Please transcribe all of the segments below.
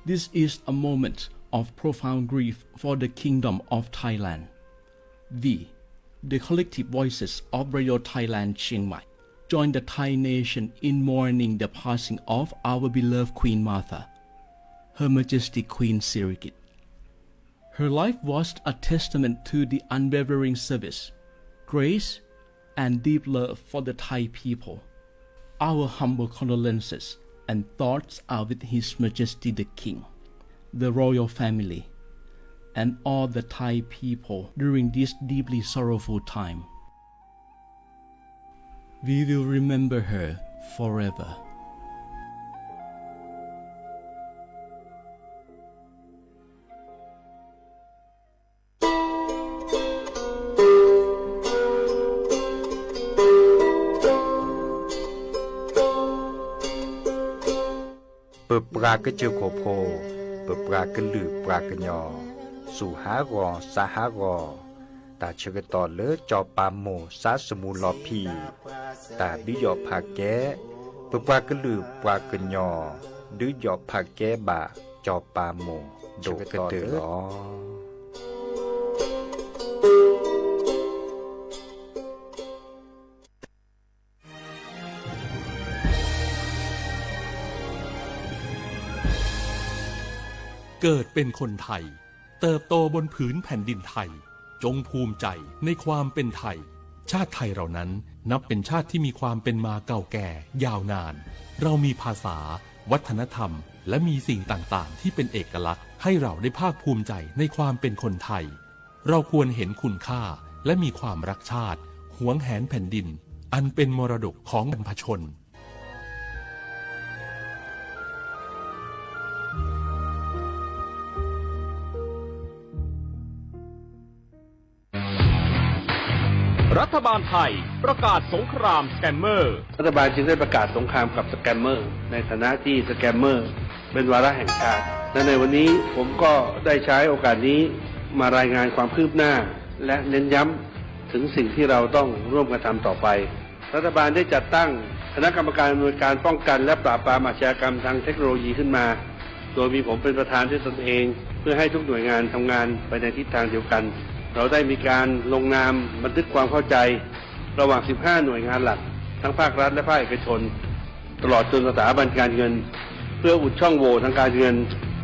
This is a moment of profound grief for the Kingdom of Thailand. We, the collective voices of Radio Thailand Chiang Mai, join the Thai nation in mourning the passing of our beloved Queen Mother, Her Majesty Queen Sirikit. Her life was a testament to the unwavering service, grace, and deep love for the Thai people. Our humble condolences and thoughts are with His Majesty the King, the royal family, and all the Thai people during this deeply sorrowful time. We will remember her forever. ပပှၤကစၢၢ်ခိၣ်ဖိ, ပပှၤကလုာ်ပှၤကညီ, စူၢ်ဟးဂီၤ စါဟးဂီၤ, တၢ်ဆၢကတီၢ်လၢစီၤပၤမိၢ်စါစမူလီၤဖံး, တၢ်ဒုးယီၣ်ဖးကဲ, ပပှၤကလုာ်ပှၤကညီ, ဒုးယီၣ်ဖးကဲဘၣ်စီၤပၤမိၢ်ဒိၣ်ကတၢၢ်လီၤ. เกิดเป็นคนไทย เติบโตบนผืนแผ่นดินไทย จงภูมิใจในความเป็นไทย ชาติไทยเรานั้นนับเป็นชาติที่มีความเป็นมาเก่าแก่ยาวนาน เรามีภาษา วัฒนธรรม และมีสิ่งต่างๆ ที่เป็นเอกลักษณ์ให้เราได้ภาคภูมิใจในความเป็นคนไทย เราควรเห็นคุณค่าและมีความรักชาติ หวงแหนแผ่นดิน อันเป็นมรดกของบรรพชน รัฐบาลไทยประกาศสงครามสแกมเมอร์ รัฐบาลจึงได้ประกาศสงครามกับสแกมเมอร์ ในฐานะที่สแกมเมอร์เป็นวาระแห่งชาติ และในวันนี้ผมก็ได้ใช้โอกาสนี้มารายงานความคืบหน้า และเน้นย้ำถึงสิ่งที่เราต้องร่วมกันทำต่อไป รัฐบาลได้จัดตั้งคณะกรรมการอำนวยการป้องกันและปราบปรามอาชญากรรมทางเทคโนโลยีขึ้นมา โดยมีผมเป็นประธานด้วยตนเอง เพื่อให้ทุกหน่วยงานทำงานไปในทิศทางเดียวกัน เราได้มีการลงนามบันทึกความเข้าใจ ระหว่าง สิบห้า หน่วยงานหลัก ทั้งภาครัฐและภาคเอกชน ตลอดจนสถาบันการเงิน เพื่ออุดช่องโหว่ทางการเงิน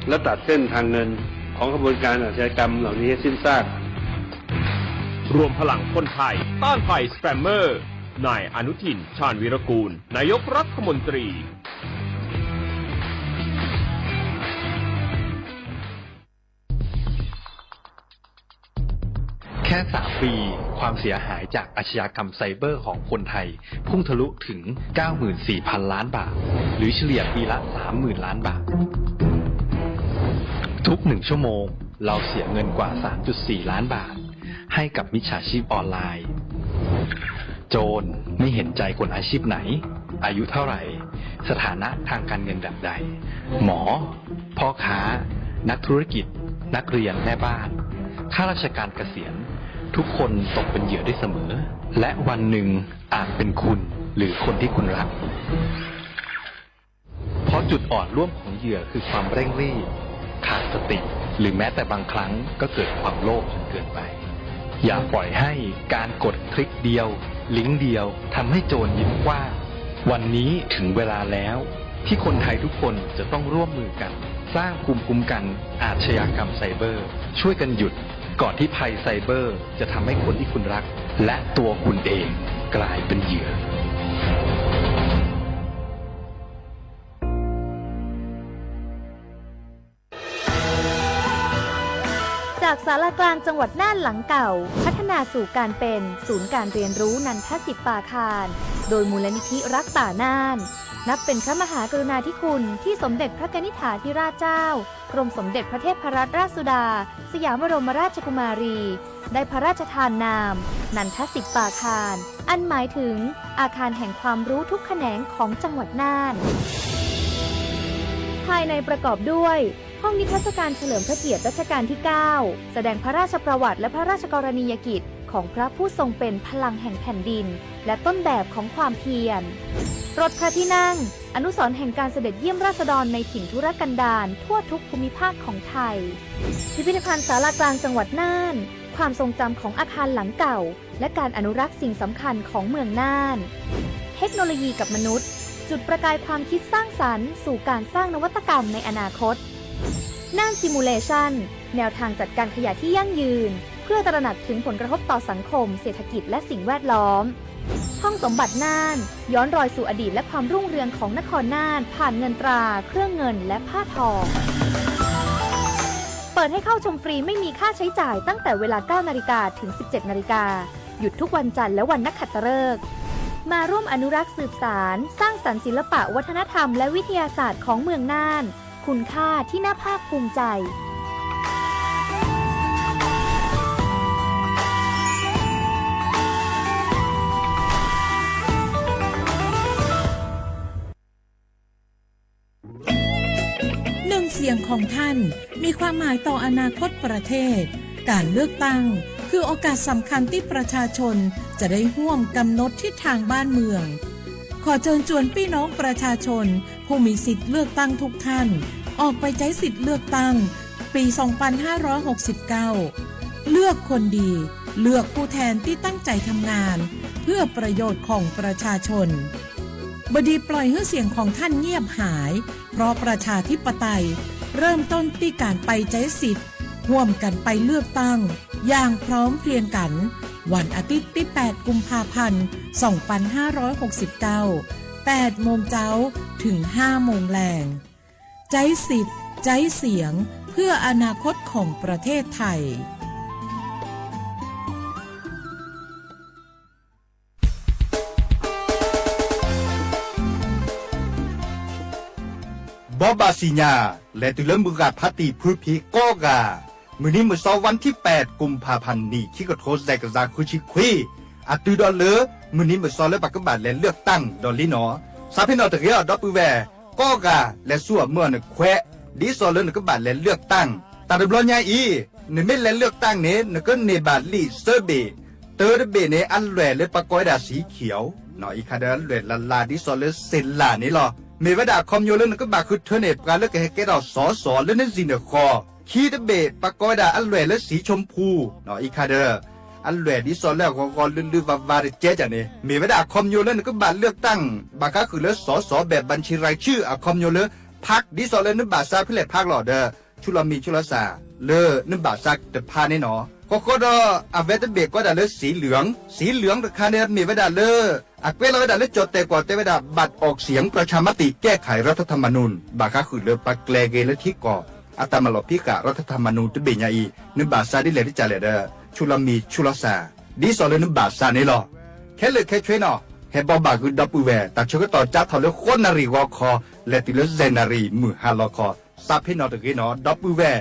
และตัดเส้นทางเงินของขบวนการอาชญากรรมเหล่านี้ให้สิ้นซาก รวมพลังคนไทยต้านภัยสแกมเมอร์ นายอนุทิน ชาญวีรกูล นายกรัฐมนตรี แค่ สาม ปี ความเสียหายจากอาชญากรรมไซเบอร์ของคนไทย พุ่งทะลุถึง เก้าหมื่นสี่พัน ล้านบาท หรือเฉลี่ยปีละ สามหมื่น ล้านบาท ทุกหนึ่งชั่วโมง เราเสียเงินกว่า สามจุดสี่ ล้านบาท ให้กับมิจฉาชีพออนไลน์ โจรไม่เห็นใจคนอาชีพไหน อายุเท่าไหร่ สถานะทางการเงินแบบใด หมอ พ่อค้า นักธุรกิจ นักเรียน แม่บ้าน ข้าราชการเกษียณ ทุกคนตกเป็นเหยื่อได้เสมอ และวันหนึ่งอาจเป็นคุณหรือคนที่คุณรัก เพราะจุดอ่อนร่วมของเหยื่อคือความเร่งรีบ ขาดสติ หรือแม้แต่บางครั้งก็เกิดความโลภจนเกินไป อย่าปล่อยให้การกดคลิกเดียว ลิงก์เดียว ทำให้โจรยิ้มกว้าง วันนี้ถึงเวลาแล้ว ที่คนไทยทุกคนจะต้องร่วมมือกัน สร้างภูมิคุ้มกันอาชญากรรมไซเบอร์ ช่วยกันหยุด ก่อนที่ภัยไซเบอร์จะทำให้คนที่คุณรัก และตัวคุณเองกลายเป็นเหยื่อ จากศาลากลางจังหวัดน่านหลังเก่า พัฒนาสู่การเป็นศูนย์การเรียนรู้นันทสิปปาคาร โดยมูลนิธิรักป่าน่าน นับเป็นพระมหากรุณาธิคุณที่สมเด็จพระกนิษฐาธิราชเจ้า กรมสมเด็จพระเทพรัตนราชสุดา สยามบรมราชกุมารี ได้พระราชทานนาม นันทสิปปาคาร อันหมายถึงอาคารแห่งความรู้ทุกแขนงของจังหวัดน่าน ภายในประกอบด้วย ห้องนิทรรศการเฉลิมพระเกียรติรัชกาลที่ เก้า แสดงพระราชประวัติและพระราชกรณียกิจ ของพระผู้ทรงเป็นพลังแห่งแผ่นดิน และต้นแบบของความเพียร รถพระที่นั่ง อนุสรณ์แห่งการเสด็จเยี่ยมราษฎรในถิ่นทุรกันดารทั่วทุกภูมิภาคของไทย พิพิธภัณฑ์ศาลากลางจังหวัดน่าน ความทรงจำของอาคารหลังเก่า และการอนุรักษ์สิ่งสำคัญของเมืองน่าน เทคโนโลยีกับมนุษย์ จุดประกายความคิดสร้างสรรค์สู่การสร้างนวัตกรรมในอนาคต น่าน Simulation แนวทางจัดการขยะที่ยั่งยืน เพื่อตระหนักถึงผลกระทบต่อสังคม เศรษฐกิจ และสิ่งแวดล้อม ห้องสมบัติน่าน ย้อนรอยสู่อดีตและความรุ่งเรืองของนครน่าน ผ่านเงินตรา เครื่องเงิน และผ้าทอ เปิดให้เข้าชมฟรีไม่มีค่าใช้จ่ายตั้งแต่เวลา เก้านาฬิกา ถึง สิบเจ็ดนาฬิกา หยุดทุกวันจันทร์และวันนักขัตฤกษ์ มาร่วมอนุรักษ์สืบสาน สร้างสรรค์ศิลปะวัฒนธรรมและวิทยาศาสตร์ของเมืองน่าน คุณค่าที่น่าภาคภูมิใจ หนึ่งเสียงของท่าน มีความหมายต่ออนาคตประเทศ การเลือกตั้ง คือโอกาสสำคัญที่ประชาชนจะได้ร่วมกำหนดทิศทางบ้านเมือง ขอเชิญชวนพี่น้องประชาชน ผู้มีสิทธิ์เลือกตั้งทุกท่าน ออกไปใช้สิทธิ์เลือกตั้ง ปี สองพันห้าร้อยหกสิบเก้า เลือกคนดี เลือกผู้แทนที่ตั้งใจทำงาน เพื่อประโยชน์ของประชาชน บดีปล่อยให้เสียงของท่านเงียบหาย เพราะประชาธิปไตย เริ่มต้นที่การไปใช้สิทธิ์ ร่วมกันไปเลือกตั้ง อย่างพร้อมเพรียงกัน วันอาทิตย์ที่ แปดกุมภาพันธ์ สองพันห้าร้อยหกสิบเก้า แปดโมงเจ๊า ถึง ห้าโมงแลง ใจ๊สิทธิ์ ใจ๊เสียง เพื่ออนาคตของประเทศไทย ဘီဘၣ်စံၣ်ညါ လဲၤတုၤလၢ မုၢ်ဂၤဖးတံၢ်ဖုဖံးကိးဂၤ မုၢ်နံၤမုၢ်သီ วันที่แปดกุมภาพันธ์ နံၣ်ခံကထိ စဲးကစၢ်ဃုဆံခွံ အတုၤဒီးလၢ မုၢ်နံၤမုၢ်သီလၢပကဘၣ်လဲၤ เลือกตั้ง ဒီးလံနီၤ စးဖဲနီၣ်တဂ့ၤအီၤ ဒီပုၢ်ဝဲၢ်ကိးဂၤ လဲၤဆူအမုၢ်အီၤနခွဲး ဒ်သိးလၢနကဘၣ်လဲၤ เลือกตั้ง တၢ်တဘျီညါအံၤ နမ့ၢ်လဲၤ เลือกตั้ง န့ၣ် နကန့ၢ်ဘၣ်လံာ်သၢဘ့ၣ် တၢတဘ့ၣ်န့ၣ် အလွဲၢ်လၢပကိးဝဲဒၣ် สีเขียว အံၤခါဒီး အလွဲၢ်လၢ်လၢ် ဒ်သိးလၢစ့လၢ်န့ၣ်လီၤ. မ့ၢ်ဝဲဒၣ်အခီပညီလၢနကဘၣ်ဃုထၢန့ၢ် ပှၤလၢကဟဲကဲထီၣ် สส လၢနစံၣ်နဃီ ခံတဘ့ၣ် ပကိးဝဲဒၣ်အလွဲၢ်လၢ สีชมพู အံၤခါဒီး အလွဲၢ်ဒ်သိးလၢအဂီၤဂီၤလုၢ်လုၢ်ဝါဝါတကဲကန့ၣ် မ့ၢ်ဝဲဒၣ်အခီပညီလၢနကဘၣ် เลือกตั้ง ဘၣ်ဃးဃုာ်လၢ สส แบบบัญชีรายชื่อ အခီပညီလၢ พรรค ဒ်သိးလၢနဘၣ်စးဖဲလဲၣ် พรรค လီၤဒီး ဆူလီၤမံၤဆူလီၤစၢ် လၢနဘၣ်စးတဖၣ်န့ၣ်နီၤ ဃီဃီဒီး အဝဲတဘ့ၣ်ကိးဒၣ်လၢ สีเหลือง สีเหลือง တခါန့ၣ် မ့ၢ်ဝဲဒၣ်လၢ အကွဲးလီၤဝဲဒၣ်လၢကၠီၣ်တဲၣ်ကွီၢ်တဲဝဲဒၣ် บัตรออกเสียงประชามติแก้ไขรัฐธรรมนูญ ဘၣ်ဃးဃုာ်လၢပှၤကျဲၤဂ့ၤလၢထံကီၢ် အတၢ်မၤလီၤဖံးဃာ် รัฐธรรมนูญ တဘ့ၣ်ညါအံၤ နဘၣ်စးဒ်လဲၣ်ဒ်လဲၣ်ဒီး ဆူလီၤမံၤဆူလီၤစၢ် ဒ်သိးလၢနဘၣ်စးန့ၣ်လီၤ. ခဲလၢာ်ခဲဆ့နီၤ ဟဲဘီဘၣ်ဃုာ်ဒီပုၢ်ဝဲၢ် တၢ်ဆၢကတီၢ်ကၠါထီၣ်လၢ ဃိးနၣ်ရံၣ်ဂီၤခီ လဲၤတုၤလၢ စဲးနၣ်ရံၣ်မုၢ်ဟါလီၤခီ စးဖဲနီၣ်တဂ့ၤနီၤ ဒီပုၢ်ဝဲၢ်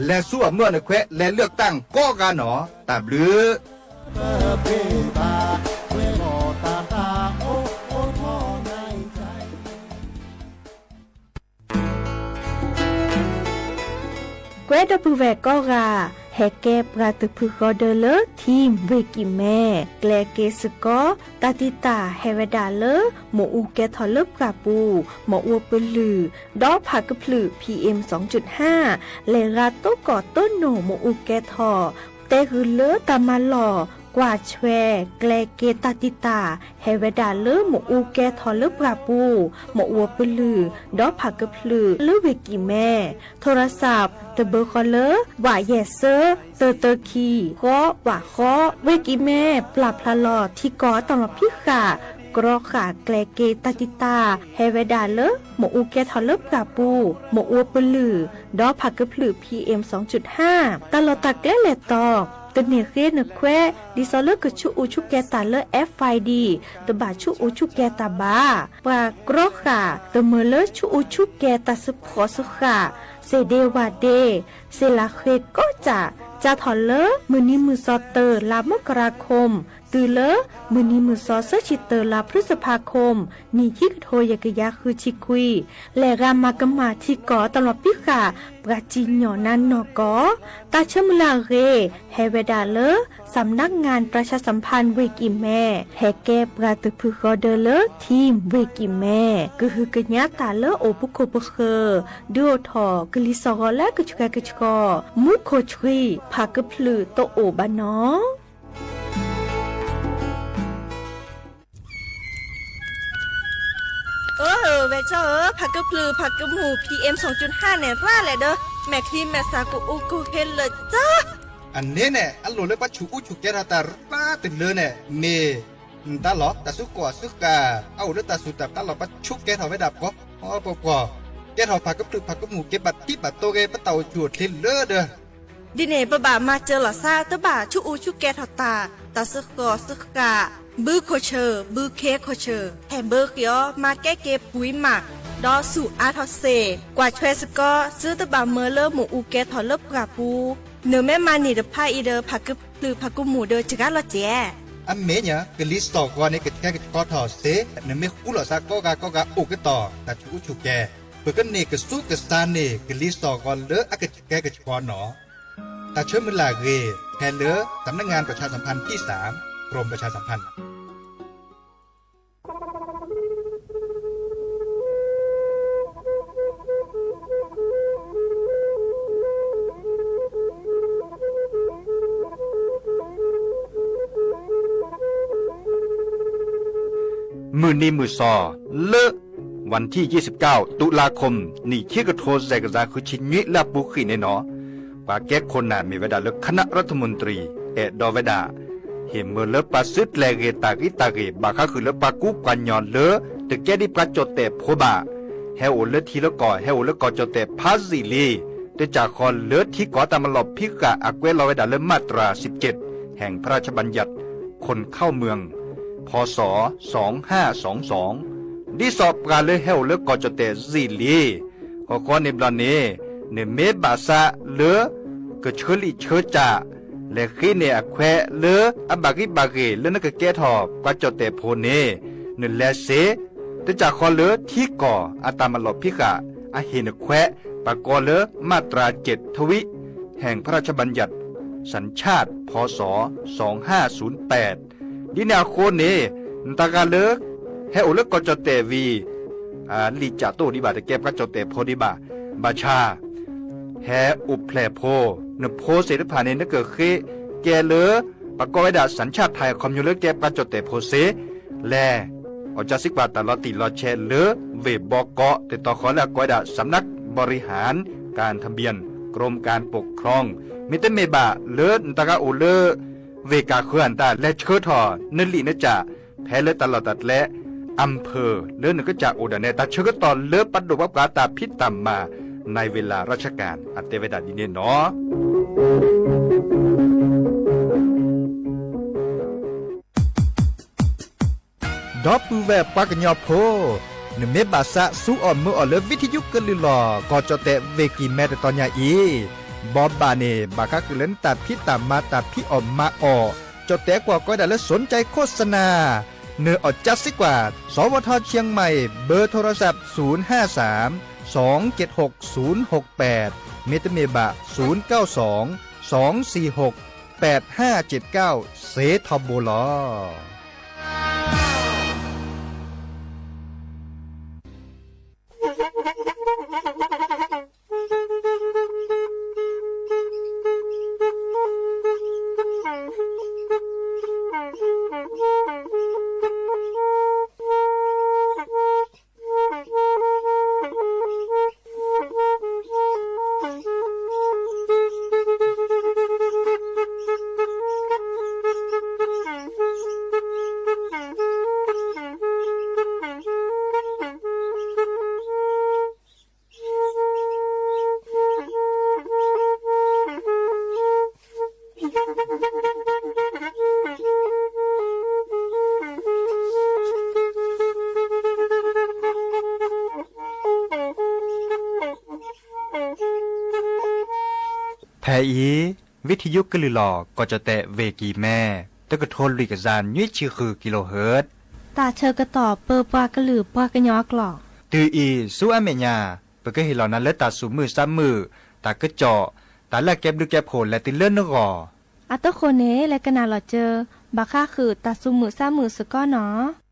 လဲၤဆူအမုၢ်အီၤနခွဲး လဲၤ เลือกตั้ง ကိးဂၤနီၤ တၢ်ဘျုး ကွဲဒီပုၢ်ဝဲၢ်ကိးဂၤ ဟဲကဲပှၤတဖုဃီဒၢလၢ ทีม ဝ့ၢ်ကံၣ်မဲ ကျဲက့ၤစ့ၢ်ကီး တၢ်တံာ်တာ်ဟဲဝဲဒၣ်လၢ မ့ၣ်အူကဲထီၣ်လၢပှၢ်ပူၤ မ့ၣ်အူပလုၢ် ဒီးဖးကဖျၢၣ် พีเอ็ม สองจุดห้า လဲၤရၤတိၢ်ကီၢ်တိၢ်နိၣ်မ့ၣ်အူကဲထီၣ် တဲဃုာ်လၢတၢ်မၤလီၢ် ကွၢ်ဆွဲ ကျဲက့ၤတၢ်တံာ်တာ် ဟဲဝဲဒၣ်လၢမ့ၣ်အူကဲထီၣ်လၢပှၢ်ပူၤ မ့ၣ်အူပလုၢ် ဒီးဖးကဖျၢၣ်လၢဝ့ၢ်ကံၣ်မဲ โทรศัพท์ တဘၢဃီလၢ ဝးယဲၢ်ဆၢ တၢတၢခံ ဃိး ဝးဃိး ဝ့ၢ်ကံၣ်မဲ ပျၢ်ဖျါလီၤထံကီၢ်အတၢ်လီၤဖံးဃာ် ကြီဃာ်ကျဲက့ၤတၢ်တံာ်တာ် ဟဲဝဲဒၣ်လၢ မ့ၣ်အူကဲထီၣ်လၢပှၢ်ပူၤ မ့ၣ်အူပလုၢ် ဒီးဖးကဖျၢၣ် พีเอ็ม สองจุดห้า တၢ်လီၢ်တၢ်ကျဲလဲၤတီၤ တန့ၢ်ဃ့နခွဲး ဒ်သိးလၢကဆူၣ်အူဆူၣ်ကဲတၢ်လၢ เอฟไอดี တဘၣ်ဆူၣ်အူဆူၣ်ကဲတၢ်ဘၣ် ပှၤကြီဃာ် တမၢလၢဆူၣ်အူဆူၣ်ကဲတၢ်စ့ၢ်ကီးစ့ၢ်ကီး စ့ၣ်ဒ့ဝၣ်ဒ့ စ့ၣ်လၤဃ့ကိးကၠၢ် ကၠါထီၣ်လၢမုၢ်နံၤမုၢ်သီ တၢ လါမကရၤခိၣ် တုၤလၢ မုၢ်နံၤမုၢ်သီ သၢဆံတၢ လါဖျုစဖါခိၣ် နံၣ်ခံကထိယဲၢ်ကယၤဃုဆံခွံ လဲၤဂၤမၤကမၣ်ထံကီၢ်တၢ်လီၢ်ဖံးဃာ် ပှၤစံၣ်ညီၣ်နါနီၢ်ကီၢ် တၢ်ဆၢမုၢ်လၢ်အဂ့ၢ် ဟဲဝဲဒၣ်လၢ စံၣ်နါငၣ်ပြၢၣ်ဆၣ်စၣ်ဖၣ် ဝ့ၢ်ကံၢ်မဲ ဟဲကဲပှၤသုးဖုဃီဒၢလၢ ထံဝ့ၢ်ကံၢ်မဲ ကဟုကညးတၢ်လၢအိၣ်ပခိၣ်ပဃၢၤ ဒုးအိၣ်ထီၣ်ကလံၤစိးဂီၤလၢကဆှဲကဆှီ မူခိၣ်ဆှံ ဖးကဖျုးတအိၣ်ဘၣ်နီၤ. အၢ ဝဲၢ်ကၠီဧၢ, ဖးကဖျုးဖးကမူၣ် PM စူၣ်ကၠုၢ်ဟၣ်န့ၣ် ရၣ်လဲၣ်ဒီး မဲာ်ချံမဲာ်သၣ်ကအိၣ်ကဟ့လၢာ်ကၠီ အန့ၣ်န့ၣ် အလိၣ်လၢပှၤဆူးအူဆူးကဲထီၣ်တၢ်ရၣ်တုၤလၢန့ၣ် မ့ၢ် တၢ်လီၢ်တၢ်စုကဝဲၤစုဃာ် အအိၣ်လၢတၢ်စူၤတၢ်ပျၢ်လီၤ ပှၤဆူးကဲထီၣ်ဝဲဒၣ်ပှၤ ပှၤ ပှၤ ကဲထီၣ်ဖးကဖျုးဖးကမူၣ် ကဲဘၣ်တံၢ်ဘၣ်တိၢ်ဂ့ၤ ပတၢ်အိၣ်ဆူၣ်အိၣ်ချ့လၢဒီး ဒ်န့ၣ် ပဘၣ်မၤစၢၤလီၤသး တဘၣ်ဆူးအူဆူးကဲထီၣ်တၢ် တၢ်စုကဝဲၤစုဃာ် ဘုခိၣ်ဆၢ ဘုခ့ခိၣ်ဆၢ ဟဲဘၢဃ့အီၤ မၤကဲက့ၤပှံၤမး ဒီးဆူးအါထီၣ်စ့ၢ် ကွၢ်ထွဲစ့ၢ်ကီး သုတဘၣ်မၢလၢမ့ၣ်အူကဲထီၣ်လၢပှၢ်ပူၤ နမ့ၢ်မၤန့ၢ်တဖၣ်အံၤဒီး ဖးကဖျုးဖးကမူၣ်ဒီး စှၤလီၤစဲး အမ့ၢ်ညါ ကလံၤစိးဂီၤန့ၣ် ကဆှဲကဆှီထီၣ်စ့ၢ် နမ့ၢ်ဃူလိာ်သးကိးဂၤကိးဂၤအိၣ်ကတီၢ် တၢ်ဆူးအူဆူးကဲ ပကန့ၢ်ကစူကစၢ်န့ၢ် ကလံၤစိးဂီၤလၢအကဆှဲကဆှီနီၤ. တၢ်ဆၢမုၢ်လၢ်အဂ့ၢ် ဖဲလၢ สำนักงานประชาสัมพันธ์ที่สาม กรมประชาสัมพันธ์ မုၢ်နံၤမုၢ်သီ လၢ วันที่ยี่สิบเก้า ตุลาคม နံၣ်ခံကထိ စဲးကစၢ် ဃုဆံနွံ လၢအပူၤကွံာ်န့ၣ်နီၤ ပှၤကဲခိၣ်နၢ်မ့ၢ်ဝဲဒၣ်လၢ คณะรัฐมนตรี အဲၣ်ဒိးဝဲဒၣ် ဟ့ၣ်မၢလၢပှၤစုကျဲၤဂ့ၤတၢ်ဂံၢ်တၢ်ဂ့ၤ ဘၣ်ဃးဃုာ်လၢပှၤကူပှၤကညီလၢ တကဲဒ်ပှၤကၠီၣ်တဲၣ်ဖိဘၣ် ဟဲအိၣ်လၢထံလၢကီၢ် ဟဲအိၣ်လၢကီၢ်ကၠီၣ်တဲၣ်ဖးယံာ်လံ တကးဃီလၢထံကီၢ်တၢ်မၤလီၢ်ဖံးဃာ်အကွဲးလီၤဝဲဒၣ်လၢ มาตราสิบเจ็ด แห่งพระราชบัญญัติคนเข้าเมือง พ.ศ. สองห้าสองสอง ဒ်သိးပှၤလၢဟဲအိၣ်လၢကီၢ်ကၠီၣ်တဲၣ်ယံာ်လံ ဃီဃီန့ၣ်ဘျီန့ၣ် နမ့ၢ်ဘၣ်ဆၣ်လၢ ကဆၢလံာ်ဆၢစၢ် လဲၤဃ့န့ၢ်အခွဲးလၢအဘၣ်ဂံၢ်ဘၣ်ဂ့ၤလၢနကကဲထီၣ်ပှၤကၠီၣ်တဲၣ်ဖိန့ၣ် နလဲၤစ့ၢ် တကးဃီလၢထံကီၢ်အတၢ်မၤလီၢ်ဖံးဃာ် အဟ့ၣ်နခွဲး ပှၤကိးလၢ มาตราเจ็ด ทวิ แห่งพระราชบัญญัติสัญชาติ พ.ศ. สองห้าศูนย์แปด ဒ်န့ၣ်အဃိန့ၣ် နတဂၤလၢ ဟဲအိၣ်လၢကီၢ်ကၠီၣ်တဲၣ်ဝံၤ လံာ်စၢ်တအိၣ်ဒံးဘၣ် တကဲပှၤကၠီၣ်တဲၣ်ဖိဒံးဘၣ် ဘၣ်ဆၣ် ဟဲအိၣ်ဖျဲၣ်ဖိ နဖိသ့ၣ်တဖၣ်န့ၣ် နကဃ့ကဲလၢ ပှၤကိးဝဲဒၣ် สัญชาติไทย အခီပညီလၢကဲပှၤကၠီၣ်တဲၣ်ဖိစ့ၢ် လဲၤ အီၣ်ကၢစံကွၢ်တၢ်လီၤတံၢ်လီၤဆဲးလၢ ဝ့ၢ်ဘီကီး တတီၤဃီလၢအကိးဝဲဒၣ် สำนักบริหารการทะเบียน กรมการปกครอง မ့တမ့ၢ်ဘၣ်လၢနတဂၤအိၣ်လၢ ဝ့ၢ်ကၢ်ဃၢၤအတၢ် လဲၤဆှၢထီၣ်နလံာ်နကၠၣ် ဖဲလၢတၢ်လီၢ်တၢ်ကျဲ อำเภอ လၢနကစၢ်အိၣ်ဒၣ်နဲ တၢ်ဆၢကတီၢ်လၢပဒိၣ်ပှၤပှၤတၢ်ဖံးတၢ်မၤ ในเวลาราชการ အတဲဝဲဒၣ်ဒ်န့ၣ်နီၤ. ဒီပုၢ်ဝဲၢ်ပှၤကညီဖိ, နမ့ၢ်ဘၣ်သးဆူအီၣ်မၢအီၣ်လၢ ဝံထံယုကလုၢ်လီၢ် ကီၢ်ကၠီၣ်တဲၣ်ဝ့ၢ်ကံၢ်မဲတတီၤညါအံၤ, ဘီဘၣ်န့ၣ် ဘၣ်ဃးဃုာ်လၢနတၢ်ဖံးတၢ်မၤ တၢ်ဖံးအီၣ်မၤအီၣ်, ကၠီၣ်တဲၣ်ကွီၢ်ကိးဝဲဒၣ်လၢ สนใจโฆษณา နအီၣ်ကၢစံကွၢ် สวท เชียงใหม่ เบอร์โทรศัพท์ ศูนย์ห้าสาม สองเจ็ดหก ศูนย์หกแปด မ့တမ့ၢ်ဘၣ် ศูนย์เก้าสอง สองสี่หก แปดห้าเจ็ดเก้า စ့ထီဘိလီၤ. ဖဲအံၤ ဝံထံယုကလုၢ်လီၢ် ကီၢ်ကၠီၣ်တဲၣ်ဝ့ၢ်ကံၢ်မဲ တကထိလွံၢ်ကယၤနွံဆံဃု kilohertz တၢ်ဆၢကတီၢ်ပၢပှၤကလုာ်ပှၤကညီအကျိာ်. တုၤအံၤဆူအမဲာ်ညါ ပကဟ့ၣ်လီၤနၤလၢတၢ်သူၣ်မုာ်သးမုာ် တၢ်ကစီၣ် တၢ်လၢအကဲဘျုးကဲဖှိၣ်လဲၤတုၤလၢနဂီၢ်. အဃိန့ၣ် လဲၤကနၣ်လီၤစၢၤ ဘၣ်ဃးဃုာ်တၢ်သူၣ်မုာ်သးမုာ်စ့ၢ်ကီးနီၤ.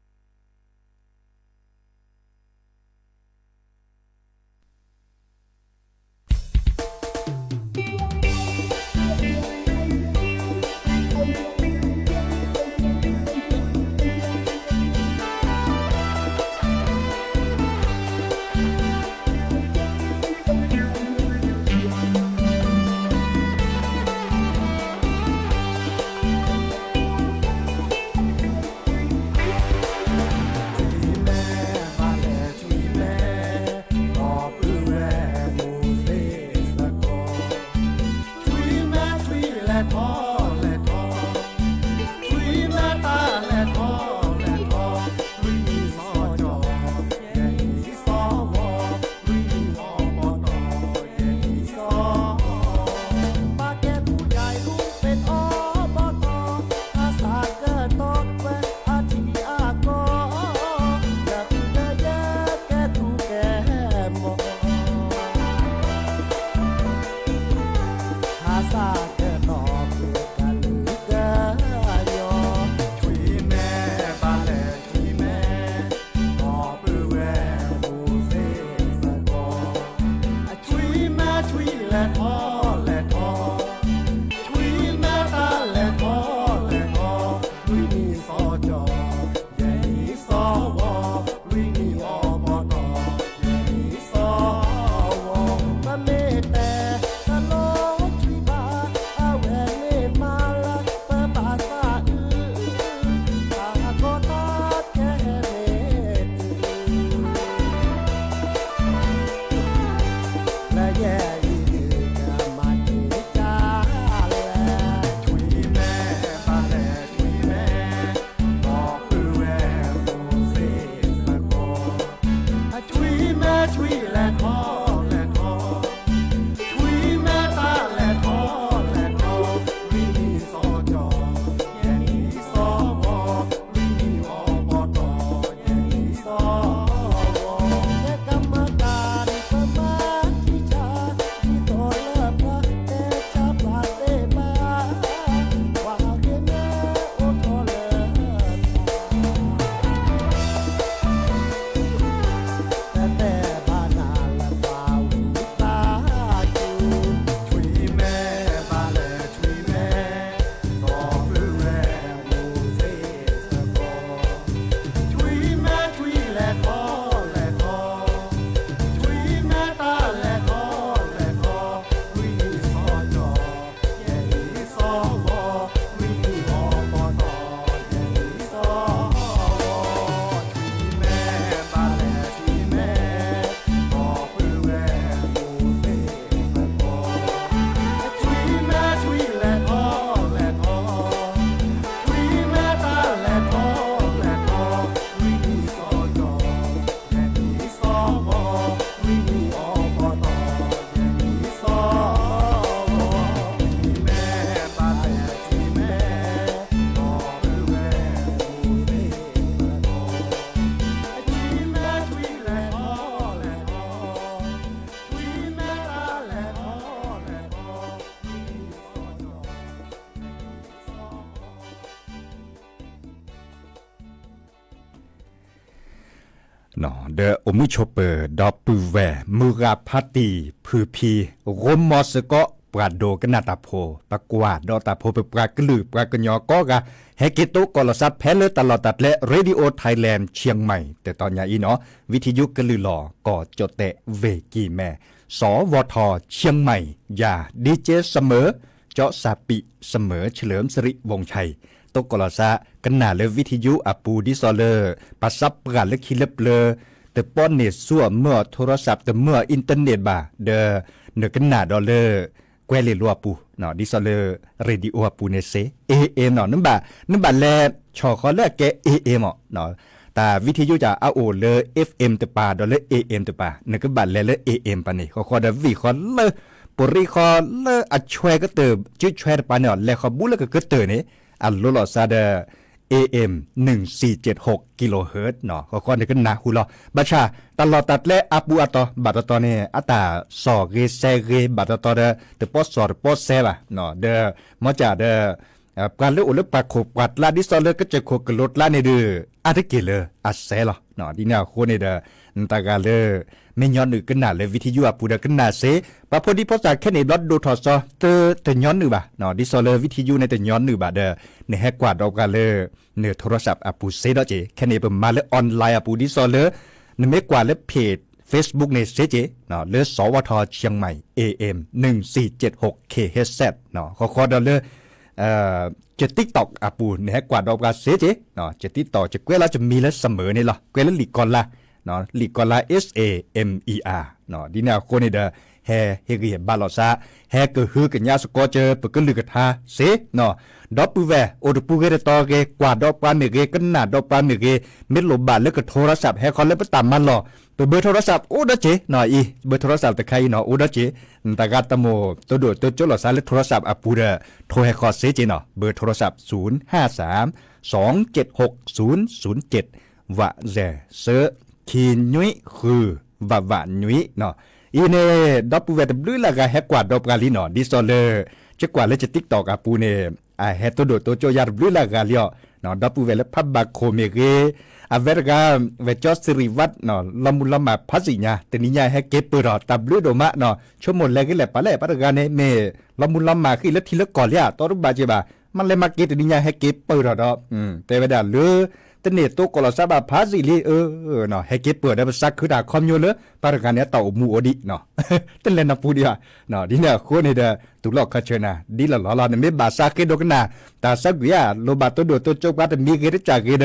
ဒီးအိၣ်မူဆိးပၢၤ ဒီပုၢ်ဝဲၢ်မုၢ်ဂၤဖးတံၢ် ဖုဖံ ဂိၢ်မီၤစ့ၢ်ကီး ပှၤဒိကနၣ်တၢ်ဖိ ပကွၢ်ဒီးတၢ်ဖိ ပပှၤကလုာ်ပှၤကညီကိးဂၤ ဟဲက့ၤသကိးလီၤသးဖဲလၢတၢ်လီၢ်တၢ်ကျဲ Radio Thailand Chiang Mai တတီၤညါအံၤနီၤ ဝံထယုကလုာ်လီၤ ကီၢ်ကၠီၣ်တဲၣ်ဝ့ၢ်ကံၢ်မဲ စီၤဝီၤထီၣ် Chiang Mai ယၤ DJ Summer ကၠီစၢ်ပံး Summer เฉลิมสิริวงศ์ชัย သကိးလီၤသး ကနၣ်လၢဝံထယုအပူၤ ဒ်သိးလၢ ပှၤသးပှၢ်လၢခံလၢပျၢၤ တပီန့ၢ်ဆူၣ်အီၤမၢအီၤ โทรศัพท์ တမၢအီၤ internet ဘၣ် ဒီး နကနၣ်ဒီးလၢ ကွဲလ့ၢ်လိၤအပူၤ ဒ်သိးလၢ radio အပူၤန့ၣ်စ့ AM နီၤ နဘၣ် နဘၣ်လဲၤ ဆီၣ်ဃီလၢအကဲ AM မး တၢ်ဝံထယုကၠၢ်အအိၣ်လၢ FM တပၤ ဒီးလၢ AM တပၤ နကဘၣ်လဲၤလၢ AM ပၤန့ၣ် ဃီဃီဒီးဝံၣ်ဃီလၢ ပရံဃီလၢအဆွဲကတၢၢ် စုဆွဲတပၤန့ၣ် လဲၤဃီဘူးလၢကကတၢၢ်န့ၣ် အလိၣ်လီၤစါဒီး A M နုၢ်စံၣ်ကၠ့ၣ်ဟူး kilohertz နီၤ, ဃီဃီန့ၣ်ကနၢ်ဟူလီၤ. ဘၣ်ဆၣ် တၢ်လီၢ်တၢ်ကျဲအပူၤအတီၤ ဘၣ်တတီၤန့ၣ် အတၢ်စီၣ်ဂ့ၤစဲးဂ့ၤ ဘၣ်တတီၤဒီး တပီၢ်စီၣ်တပီၢ်စဲးဘၣ်, ဒီး မ့ၢ်ကဒီး ပှၤလၢအိၣ်လၢပှၤခိၣ်ပှၤကျါ ဒ်သိးလၢကစၢၢ်ခိၣ်ကလိကျါန့ၣ်ဒီး အါတက့ၢ်လၢအစဲးလီၤ. ဒ်န့ၣ်အဃိန့ၣ်ဒီး နတဂၤလၢ မ့ၢ်ညီနုၢ်ကနၣ်လၢ ဝံထံယူၣ် အပူၤဒီးကနၣ်စ့, ပှၤဖိဒံဖိသၣ်ခဲန့ၣ် ဘျီဒိၣ်ထီၣ်စီၤ တတညီနုၢ်ဘၣ်, ဒ်သိးလၢ ဝံထံယူၣ် န့ၣ်တညီနုၢ်ဘၣ်ဒီး နဟဲကွၢ်ဒီးပှၤလၢ နထိရစးပ်အပူၤစ့ဒီးက့ၤ, ခဲန့ၣ် ပမၤလၢ online အပူၤ ဒ်သိးလၢ နမ့ၢ်ကွၢ်လၢ page Facebook န့ၣ်စ့က့ၤ, လၢ စဝထ Chiang Mai A M နုၢ်စံၣ်ကၠ့ၣ်ဟူး K H Z ဃီဃီဒီးလၢ ယ TikTok အပူၤ နဟဲကွၢ်ဒီးပှၤစ့က့ၤ, ယ TikTok ယကွဲးလီၤယမံၤလၢ Summer န့ၣ်လီၤ, ကွဲးလၢလံာ်ကီၤလါ, လံာ်ကီၤလါ S A M E R, ဒ်န့ၣ်အဃိန့ၣ်ဒီး ဟဲဟ့ၣ်ဂံၢ်ဟ့ၣ်ဘါလိာ်သး, ဟဲကဟုကညးစ့ၢ်ကီးကၢ ပကလုၢ်ကထါစ့, ဒီပုၢ်ဝဲၢ် အိၣ်တပူၤဂ့ၤတတီၤဂ့ၤ ကွၢ်ဒီးပှၤမ့ၢ်ဂ့ၤ ကနၣ်ဒီးပှၤမ့ၢ်ဂ့ၤ, မ့ၢ်လိၣ်ဘၣ်လၢကထိရစးပ် ဟဲဃီလၢပတၢ်မၤလီၢ်, ပ เบอร์โทรศัพท์ အိၣ်ဒီးက့ၤနီၤအံၤ, เบอร์โทรศัพท์ တခါအံၤနီၤ အိၣ်ဒီးက့ၤ, နတဂၤတမိၣ် တိဒိၣ်တိကၠိလိာ်သးလၢထိရစးပ်အပူၤဒီး ထိဟဲဃီစ့က့ၤနီၤ, เบอร์โทรศัพท์ ศูนย์ห้าสาม สองเจ็ดหก ศูนย์ศูนย์เจ็ด ဝးစဲးစၢ ခံနွံဃု ဝးဝးနွံနီၤ, အံၤန့ၣ် ဒီပုၢ်ဝဲၢ်တဘျုးလၢ်ဂၤဟဲကွၢ်ဒီးပှၤလံနီၤ, ဒ်သိးလၢ ယကွၢ်လၢယ TikTok အပူၤန့ၣ် အဟဲတိဒိၣ်တိကၠိယၤတဘျုးလၢ်ဂၤလံအီၤ, ဒီပုၢ်ဝဲၢ်လၢဖးဘၣ်ခိၣ်မ့ၢ်ဂ့ၤ, အဝဲတဂၤ ဝဲၢ်ကၠီစံရံဝး လီၤမုၢ်လီၤမၢ်ဖးစံၣ်ညါ တနံၤညါဟဲက့ၤပၢၢ်ထီၣ် တၢ်ဘျုးဒိၣ်မးနီၤ, ဆိကမိၣ်လဲၤဂ့ၤလဲၤပာ်လဲၣ် ပှၤတဂၤန့ၣ် မ့ၢ်လီၤမုၢ်လီၤမၢ်ဃံၣ်လၢထံလၢကီၢ်လံဧါ တီတဘၣ်က့ၤဘၣ်, မ့ၢ်လဲၤမၤက့ၤတနံၤညါဟဲက့ၤပၢၢ်ထီၣ်ဒီး တဲဝဲဒၣ်လၢ တန့ၢ်သိကိးလီၤသးဘၣ်ဖးစံၣ်လံ, ဟဲက့ၤပၢၢ်ဒီးပသးခုတၢ်ခီပညီလၢ ပှၤတဂၤန့ၣ် အတၢ်အိၣ်မူအိၣ်ဒံး, တလဲၤနၢ်ပူၤဒံးဘၣ်, ဒ်န့ၣ်အဃိန့ၣ်ဒီး တူၢ်လိာ်ခီဆၢနၤ ဒ်လီၤလီၤလီၤ နမ့ၢ်ဘၣ်သးဃ့ဒိကနၣ် တၢ်သးကွံာ်ဧါ လိၣ်ဘၣ်တိဒိၣ်တိကၠိပှၤတမံၤဂ့ၤတကၢ်ဂ့ၤဒီး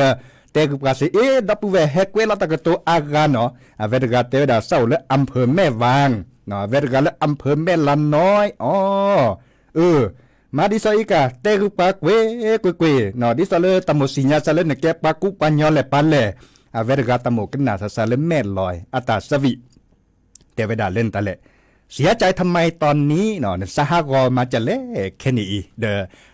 တဲကပှၤစ့ အ့ ဒီပုၢ်ဝဲၢ်ဟဲကွဲးလီၤတၢ်ကတိၤအါဂၤနီၤ, အဝဲတဂၤတဲဝဲဒၣ် သးအိၣ်လၢ อำเภอแม่วาง နီၤ, အဝဲတဂၤလၢ อำเภอแม่ลาน้อย အီၤ, အၢ မၤဒ်သိးအံၤက တဲကပှၤကွ့ၢ်ကွ့ၢ်ကွ့ၢ်နီၤ, ဒ်သိးလၢတၢ်မိၣ်သ့ၣ်ညါသးလၢနကဲပှၤကူပှၤညီလဲၣ်ပှၤလဲၣ်, အဝဲတဂၤတၢ်မိၣ်ကနၣ်သးသးလၢ แม่ลอย အတၢ်သးဝံၣ် တဲဝဲဒၣ်လၢနတၢ်လဲၣ်, เสียใจทำไมตอนนี้နီၤ, နသးဟးဂီၤမၤဒ်လဲၣ်ခဲနံၣ်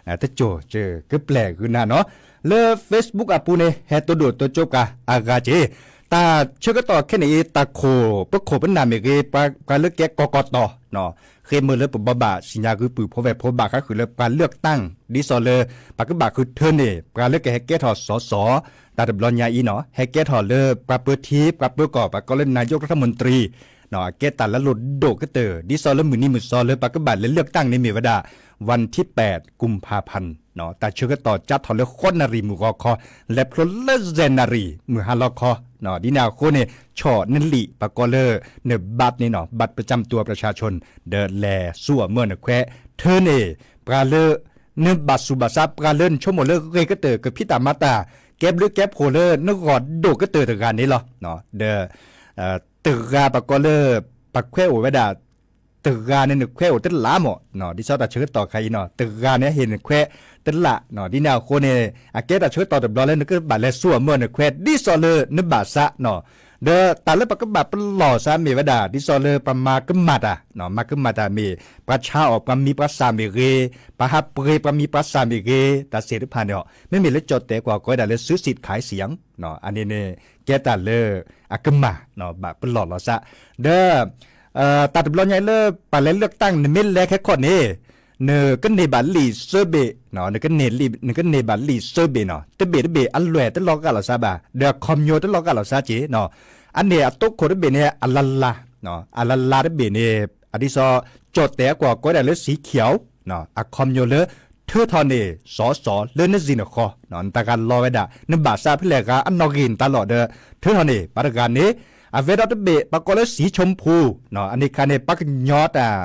အံၤ, ဒီး တစိၢ်စၢၤကပျဲၢ်ဂုာ်နၤနီၤ, လၢ Facebook အပူၤန့ၣ် ဟဲတိဒိၣ်တိကၠိပှၤအါဂၤက့ၤ, တၢ်ဆၢကတီၢ်ခဲနံၣ်အံၤ တၢ်ခိၣ် ပခိၣ်ပနၢ်မ့ၢ်ဂ့ၤ, ပှၤလၢကဲကီၢ်ကီၢ်တီၤ ဃ့မုၢ်လၢပဘိးဘၣ်သ့ၣ်ညါဂုာ်ပုၢ်ဖိဝဲၢ်ဖိဘၣ်ဃးဃုာ်လၢပှၤလၢၢ်ကတၢၢ် ဒ်သိးလၢ ပှၤကဘၣ်ဃုထၢန့ၢ် ပှၤလၢကဟဲကဲထီၣ်စီၤစီၤ တၢ်တဘျီညါအံၤနီၤ, ဟဲကဲထီၣ်လၢပှၤပၢထံပှၤပၢကီၢ် ပှၤကိးလၢ นายกรัฐมนตรี အကဲတၢ်လၢလိၣ်ဒိၣ်ကတၢၢ် ဒ်သိးလၢမုၢ်နံၤမုၢ်သီလၢပှၤကဘၣ်လဲၤလၢၢ်ကတၢၢ်န့ၣ်မ့ၢ်ဝဲဒၣ် วันที่แปดกุมภาพันธ์ တၢ်ဆၢကတီၢ်ကၢထီၣ်လၢဃိးနၣ်ရံၣ်မုၢ်ဂီၤခီ လဲၤဖျိလၢယဲၢ်နၣ်ရံၣ်မုၢ်ဟါလီၤခီ, ဒ်န့ၣ်အဃိန့ၣ် ဆီၣ်နလံာ် ပှၤကိးလၢ နဘးန့ၣ်နီၤ บัตรประจำตัวประชาชน ဒီးလဲၤဆူအမုၢ်နခွဲး ထၢန့ၢ် ပှၤလၢ နဘၣ်ဆူးဘၣ်ဆါ ပှၤလၢနဆိကမိၣ်လၢဂ့ၤကတၢၢ် ကဖံးတၢ်မၤတၢ် ကဲဘျုးကဲဖှိၣ်လၢနဂီၢ်ဒိၣ်ကတၢၢ်တဂၤန့ၣ်လီၤ. ဒီး တဂၤပှၤကိးလၢ ပှၤခွဲးအိၣ်ဝဲဒၣ် တဂၤန့ၣ်နခွဲးအိၣ်တလးမး, ဒ်သိးတၢ်ဆၢကတီၢ်ခါအံၤနီၤ တဂၤန့ၣ်ဟ့ၣ်နခွဲးတလး, ဒ်န့ၣ်အဃိန့ၣ် အကဲတၢ်ဆၢကတီၢ်တဘျီလၢနကဘၣ်လဲၤဆူအမုၢ်နခွဲး ဒ်သိးလၢနဘၣ်သးနီၤ, ဒီးတၢ်လၢပကဘၣ်ပလီၢ်သးမ့ၢ်ဝဲဒၣ် ဒ်သိးလၢပမၤကမၣ်တၢ်, မၤကမၣ်တၢ်မ့ၢ် ပှၤဆါအီၣ်ပှၤမံၤပှၤသၣ်မ့ၢ်ဂ့ၤ, ပှၤဟးပှ့ၤပှၤမံၤပှၤသၣ်မ့ၢ်ဂ့ၤ, တၢ်သ့ၣ်တဖၣ်န့ၣ် မ့မ့ၢ်လၢကၠီၣ်တဲာ်ကွၢ်ကိးဝဲဒၣ်လၢ ซื้อสิทธิ์ขายเสียง အန့ၣ်န့ၣ် ကဲတၢ်လၢအကမၣ် ဘၣ်ပလီၢ်လီၤသး, ဒီး တၢ်တဘျီညါအံၤလၢ ပှၤလဲၤလၢၢ်ကတၢၢ် နမ့ၢ်လဲၤခဲခီန့ၣ် နကန့ၢ်ဘၣ်လံာ်သၢဘ့ၣ်, နကန့ၢ်ဘၣ်လံာ်သၢဘ့ၣ်နီၤ, တဘ့ၣ်တဘ့ၣ်အလွဲၢ်တလီၤဂာ်လိာ်သးဘၣ်, ဒီးအခီပညီတလီၤဂာ်လိာ်သးက့ၤ, အန့ၣ်အတိခိၣ်တဘ့ၣ်န့ၣ် အလလါ, အလလါတဘ့ၣ်န့ၣ် အဒ်သိး ကၠီၣ်တဲာ်အကွၢ်ကိးဝဲဒၣ်လၢ สีเขียว အခီပညီလၢ ထၢထီၣ်န့ၢ်စီၤစီၤလၢနစံၣ်နဃီ, နတၢ်ဂၤလီၤဝဲဒၣ် နဘၣ်သးဖဲလဲၣ်ဂၤအနီၣ်ဂံၢ်နတၢ်လီၢ်ဒီး ထၢထီၣ်န့ၢ် ပှၤတဂၤန့ၣ်, အဝဲဒီးတဘ့ၣ် ပှၤကိးလၢ สีชมพู အန့ၣ်ခါန့ၣ် ပှၤကညီတၢ်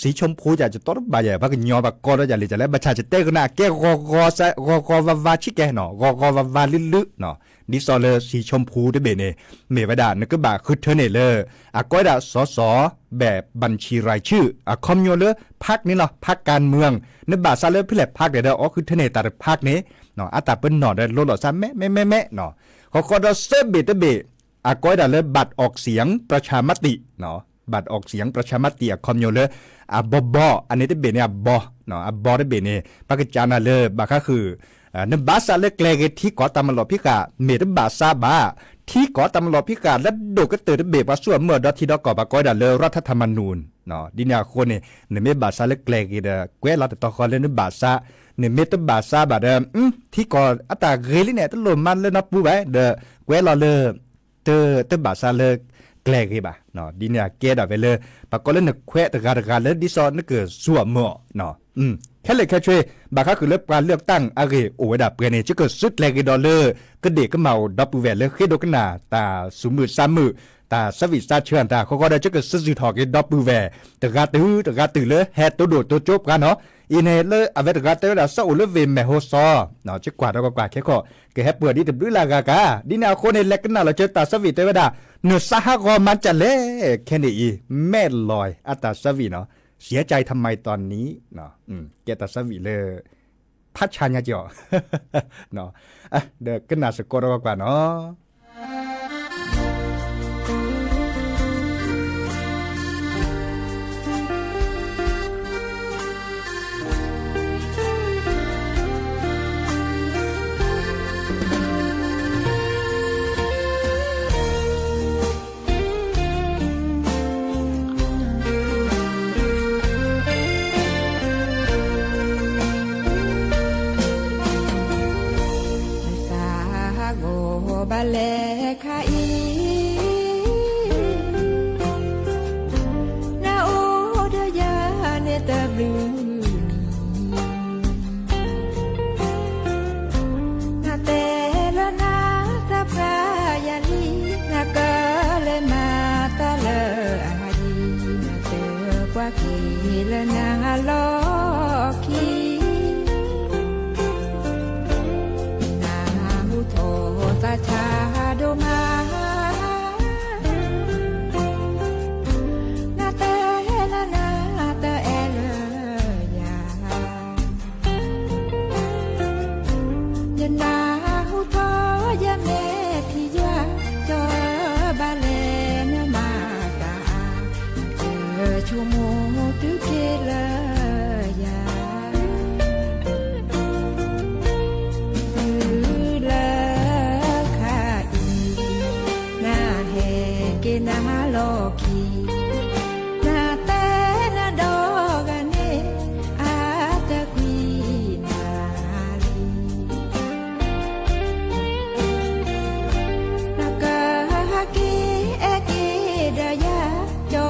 สีชมพู ယၤ ယတီတဘၣ်ယဲ ပှၤကညီပှၤကိးဒီးယၤလံ ယလဲၣ် ဘၣ်ဆၣ်ယတဲကနၣ် အကဲဂီၤဂီၤဝါဝါဆံးကဲနီၤ, ဂီၤဂီၤဝါဝါလုၢ်လုၢ်နီၤ, ဒ်သိးလၢ สีชมพู တဘ့ၣ်န့ၣ် မ့ၢ်ဝဲဒၣ် နကဘၣ်ဃုထၢန့ၢ်လၢ အကိးဝဲဒၣ်စီၤစီၤ แบบบัญชีรายชื่อ အခီပညီလၢ พรรค န့ၣ်လီၤ, พรรคการเมือง နဘၣ်သးလၢဖဲလဲၣ် พรรค န့ၣ်ဒီး အီၣ်ဃုထၢန့ၢ်တၢ်တ พรรค န့ၣ် အတၢ်ပနီၣ်ဒီးလိၣ်လိာ်သးမဲာ်မဲာ်မဲာ်မဲာ်နီၤ, ဃီဃီဒီးသၢဘ့ၣ်တဘ့ၣ် အကိးဝဲဒၣ်လၢ บัตรออกเสียงประชามติ บัตรออกเสียงประชามติ အခီပညီလၢ အဘီဘီ အန့ၣ်တဘ့ၣ်န့ၣ်အဘီ အဘီတဘ့ၣ်န့ၣ် ပကစးနၤလၢဘၣ်ဃးဃုာ် နဘၣ်ဆၣ်လၢကျဲၤဂ့ၤထံကီၢ်တၢ်မၤလီၤဖံးဃာ် မ့ၢ်တဘၣ်ဆၣ်ဘၣ်, ထံကီၢ်တၢ်မၤလီၤဖံးဃာ်လၢဒိၣ်ကတၢၢ်တဘ့ၣ် ပှၤစိအမၢၢ်ဒီးထံဒီးကီၢ် ပှၤကိးဝဲဒၣ်လၢ រដ្ឋធម្មនុញ្ញ ဒ်န့ၣ်အဃိန့ၣ် နမ့ၢ်ဘၣ်ဆၣ်လၢကျဲၤဂ့ၤဒီး ကွဲးလီၤတတီၤဃီလၢနဘၣ်ဆၣ်, နမ့ၢ်တဘၣ်ဆၣ်ဘၣ်ဒီး ထံကီၢ်အတၢ်ဂ့ၤလံန့ၣ် တလိၣ်မၤလၢနီတပူၤဘၣ် ဒီးကွဲးလီၤလၢ တ တဘၣ်ဆၣ်လၢကျဲၤဂ့ၤဘၣ်, ဒ်န့ၣ်အကဲဒၣ်ဝဲလၢ ပှၤကိးလၢနခွဲးတဂၤတဂၤလၢဒ်သိးနကစိအမၢၢ်အီၤ, ခဲလၢာ်ခဲဆ့ ဘၣ်ဃးဃုာ်လၢပှၤလၢတၢ်အဂ့ၢ်အိၣ်ဝဲဒၣ်ပှဲၤန့ၣ် ယကစံးကျဲၤဂ့ၤဒီးလၢ ကဒ့ၣ်ကမၣ်အိၣ်ဒီပုၢ်ဝဲၢ်လၢဃ့ဒိကနၣ် တၢ်ဆူးမုၢ်ဆါမုၢ် တၢ်ဆၢဝံၣ်ဆါဆၢတၢ်ဃီဃီဒီး ယကစံးဆၢထီၣ်က့ၤဒီပုၢ်ဝဲၢ် တဂၤတုၤတဂၤတုၤလၢဟဲတိၢ်ဒိၣ်တိၢ်ကၠိပှၤနီၤ, အံၤန့ၣ်လၢအဝဲတဂၤတဲဝဲဒၣ် စီအိၣ်လၢဝ့ၢ်မဲၢ်ဟိစီ ယကွၢ်ဒီးကွၢ်ကွၢ်ခဲခီ ကဟဲပၢၢ်ဒ်တဘျုးလၢအဂၤကါ, ဒ်န့ၣ်အဃိန့ၣ် လဲၤကနၣ်လီၤကၢတၢ်ဆၢဝံၣ်တဲဝဲဒၣ် နစးဟးဂီၤမၤဒ်လဲၣ် ခဲန့ၣ်အံၤ မဲၢ်လီၤအတၢ်ဆၢဝံၣ်နီၤ, เสียใจทำไมตอนนี้ ကဲတၢ်ဆၢဝံၣ်လၢ ဖးဆါညါကီး ဒီးကနၣ်စ့ၢ်ကီးဒီးကွၢ်ကွၢ်နီၤ. နသးဟးဂီၤဘၣ်လဲၣ်ခါအံၤ, နအိၣ်ဒီးယၤန့ၣ်တဘျုးနံၤ, နတဲလၢနသးပှၢ်ယၤလံ, နကလဲၤမၤတၢ်လၢအယံၤ, နတဲပှၤက့ၤလၢနလီၢ်ခံ နဟူထီၣ်သးဆါဒိၣ်မး, နတဲလၢနတအဲၣ်လၢယၤ, ယနၢ်ဟူထီၣ်ယမဲာ်ထံယွၤ, ကၠီဘၣ်လဲၣ်နမၤတၢ်အါ, နဆိကမိၣ်တုၤက့ၤလၢယၤ တုၤလၢခါအံၤ, နဟဲက့ၤနလီၢ်ခံ, နတဲနဒီဂၤန့ၣ် အတကွံနၤလံ နကဟဲက့ၤအဲၣ်က့ၤဒီးယၤ, ကၠီ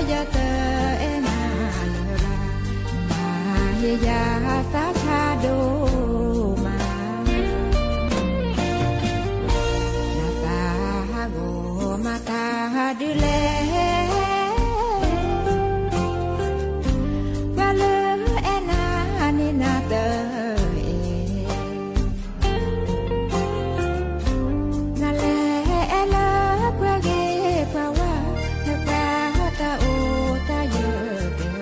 ယၤတအဲၣ်နၤလၢၤဘၣ်, မၤဟ့ၣ်ယၤသးဆါဒိၣ်မး, နသးဟးဂီၤမၤတၢ်ဒ်လဲၣ်, ပှၤလၢအဲၣ်နၤန့ၣ်နတအဲၣ် နလဲၤအဲၣ်လၢပှၤဂ့ၤပှၤဝါ, နပှၤတၢ်အိၣ်တၢ်ယၢၤတ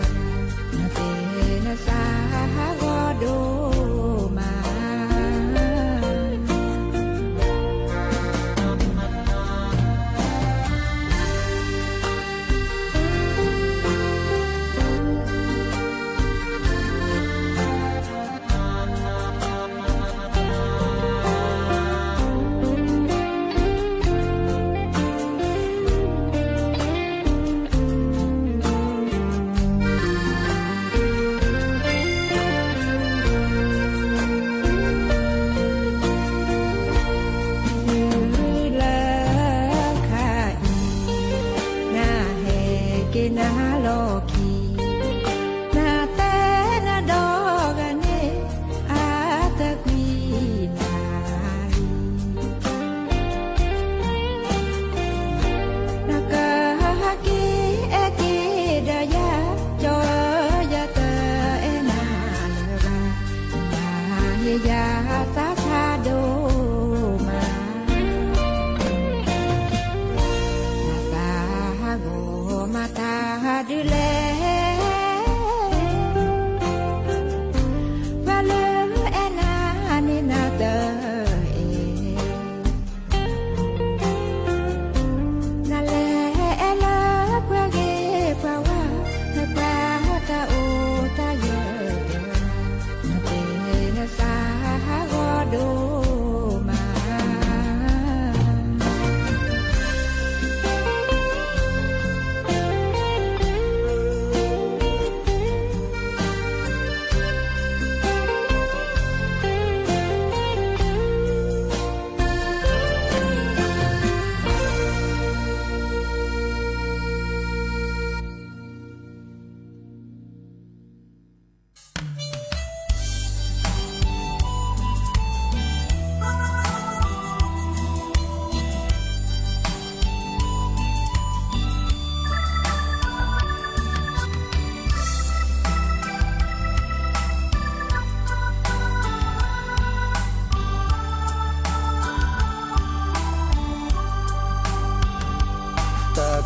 ဂၤ, နသးဟးဂီၤဒိၣ်မး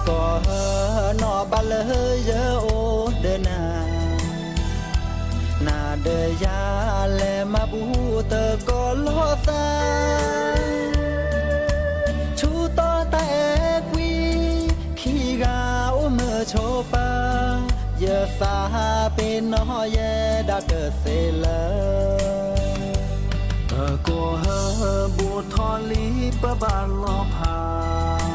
ကီၢ်ဟၢနီၤဘၣ်လၢယအိၣ်ဒီးနၤ, နၤဒီးယၤလဲၤမၤဘူၣ်သကိးလိာ်သး, ဆူတီတၢ်အဲၣ်ကွံ, ခံဂၤအိၣ်မုာ်ဆိးပၢၤ, ယသးပ့ၤနီၣ်ယဲဒၣ်တသ့လၢ ပကီၢ်ဟၢဘူးထီၣ်လံပဘၣ်လီၤဖး,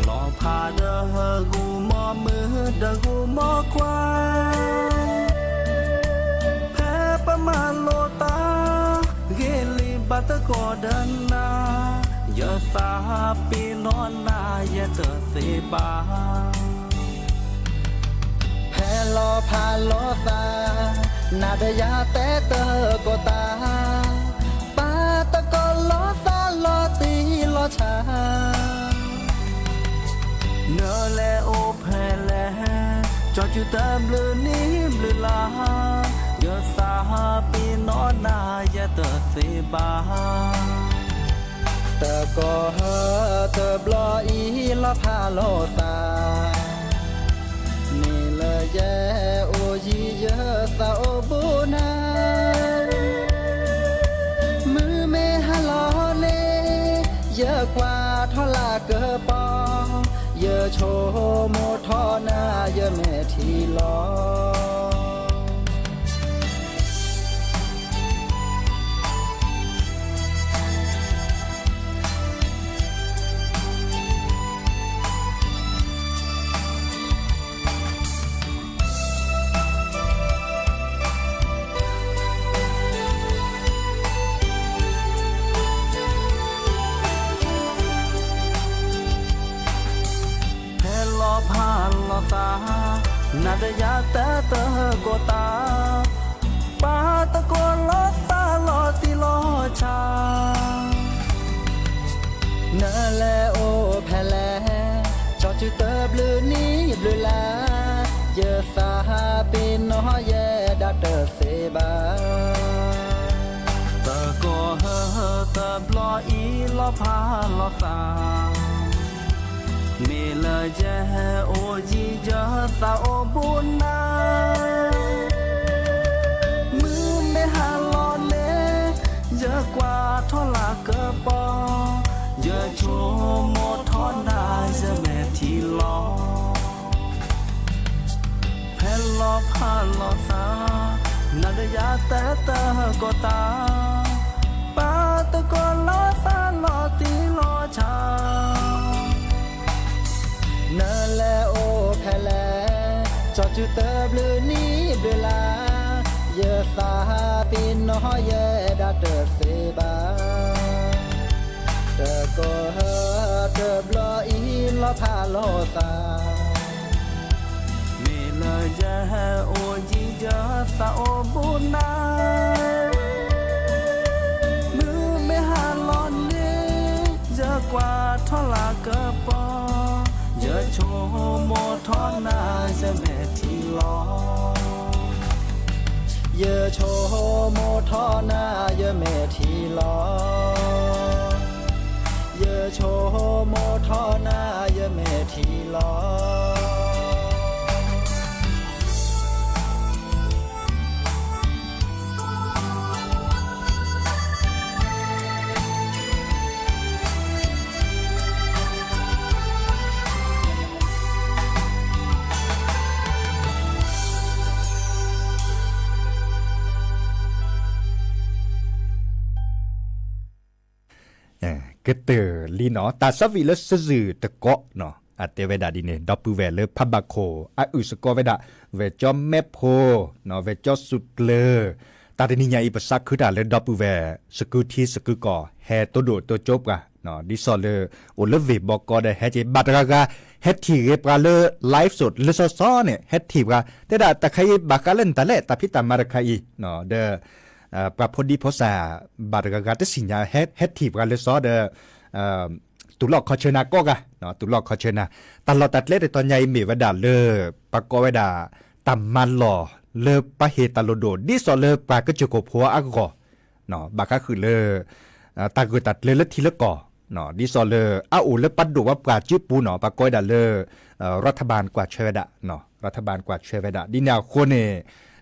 လီၤဖးဒီးဂုာ်မီၢ်မုၢ်ဒီးဂုာ်မီၢ်ခွါ, ဖဲပမၤလိာ်သး, ဂ့ၤလံဘၣ်သကိးဒီးနၤ, ယသးပ့ၤနီၣ်နၤယဲတသ့ဘၣ်. ဖဲလီၤဖးလိာ်သး, နၤဒီးယၤတဲသကိးသး, ပာ်သကိးလိာ်သးလီၤတံၢ်လီၤဆဲး, နလဲၤအိၣ်ဖဲလဲၣ်, ကၠီစုတဘျုးနံၣ်ဘျုးလါ, ယသးပ့ၤနီၣ်နၤယဲတသ့ဘၣ်. သကိးဟၢတဘျီအံၤလီၤဖးလိာ်သး, မ့ၢ်လၢယဲအိၣ်ယံၤယသးအိၣ်ဘူးနၤ, မုၢ်မ့ၢ်ဟါလီၤန့ၣ်, ယကွၢ်ထီၣ်လၢကပီၤ, ယဆိကမိၣ်ထီၣ်နၤယမဲာ်ထံလီၤ. ဖဲလီၤဖးလိာ်သး, နၤဒီးယၤတဲသကိးသး, ပာ်သကိးလိာ်သးလီၤတံၢ်လီၤဆဲး, နလဲၤအိၣ်ဖဲလဲၣ်, ကၠီစုတဘျုးနံၣ်ဘျုးလါ, ယသးပ့ၤနီၣ်ယဲဒၣ်တသ့ဘၣ်. သကိးဟၢတဘျီအံၤလီၤဖးလိာ်သး, မ့ၢ်လၢယဲအိၣ်ယံၤယသးအိၣ်ဘူးနၤ, မုၢ်မ့ၢ်ဟါလီၤန့ၣ်, ယကွၢ်ထီၣ်လၢကပီၤ, ယဆိကမိၣ်ထီၣ်နၤယမဲာ်ထံလီၤ. ဖဲလီၤဖးလိာ်သး, နၤဒီးယၤတဲသကိးသး, ပာ်သကိးလိာ်သးလီၤတံၢ်လီၤဆဲး, နလဲၤအိၣ်ဖဲလဲၣ်, ကၠီစုတဘျုးနံၣ်ဘျုးလါ, ယသးပ့ၤနီၣ်ယဲဒၣ်တသ့ဘၣ်. သကိးဟၢတဘျီအံၤလီၤဖးလိာ်သး, မ့ၢ်လၢယဲအိၣ်ယံၤယသးအိၣ်ဘူးနၤ, မုၢ်မ့ၢ်ဟါလီၤန့ၣ်, ယကွၢ်ထီၣ်လၢကပီၤ, ယဆိကမိၣ်ထီၣ်နၤယမဲာ်ထံလီၤ. ယဆိကမိၣ်ထီၣ်နၤယမဲာ်ထံလီၤ. ယဆိကမိၣ်ထီၣ်နၤယမဲာ်ထံလီၤ. ကတၢၢ်လံနီၤ တၢ်ဆီဖံးလၢစ့ၢ်ကီးတကီးနီၤ အတဲဝဲဒၣ်ဒ်န့ၣ် ဒီပုၢ်ဝဲၢ်လၢဖးဘၣ်ခိၣ် အအုၣ်စ့ၢ်ကီးဝဲဒၣ် ဝဲၢ်ကၠီမဲဖိ ဝဲၢ်ကၠီစူၤကျၢၤ တၢ်တနံၤညါအံၤ ပသးခုတၢ်လၢဒီပုၢ်ဝဲၢ် စကုထံစကုကီၢ် ဟဲတိၢ်ဒိၣ်တိၢ်ကၠိပှၤ ဒ်သိးလၢ အိၣ်လၢဝ့ၢ်ဘီကီဒီး ဟဲက့ၤဘၣ်တဂၤဂၤ ဟဲထံၣ်ဂ့ၤပှၤလၢ live စဒ်လၢစီစီန့ၣ် ဟဲထံၣ်ပှၤ တဲဒၣ်တၢ်ခါအံၤ ဘၣ်ဃးလၢနတၢ်လဲၣ် တၢ်ဖံးတၢ်မၤတခါအံၤ ဒီး ပှၤဖိဒံဖိသၣ် ဘၣ်တဂၤဂၤတသ့ၣ်ညါ ဟဲထံၣ်ပှၤလၢစီဒီး တူၢ်လိာ်ခီဆၢနၤကိးဂၤ တူၢ်လိာ်ခီဆၢနၤ တၢ်လီၢ်တၢ်ကျဲတတီၤညါအံၤမ့ၢ်ဝဲဒၣ်လၢ ပကိးဝဲဒၣ် တၢ်မၤလီၢ်လၢပှၤဟ့ၣ်တၢ်လိၣ်ဒိၣ် ဒ်သိးလၢပှၤကစၢၢ်ခိၣ်ဖိအဂီၢ် ဘၣ်ဃးဃုာ်လၢ တၢ်ဂ့ၢ်တၢ်ကျၢၤလၢထံလၢကီၢ် ဒ်သိးလၢအအိၣ်လၢပှၤဒိၣ်ပှၤပှၢ်စုပူၤနီၤ ပှၤကိးဝဲဒၣ်လၢ ရၤထဘၢၣ်ကွၢ်ဆၢဝဲဒၣ်, ရၤထဘၢၣ်ကွၢ်ဆၢဝဲဒၣ် ဒ်န့ၣ်အဃိန့ၣ်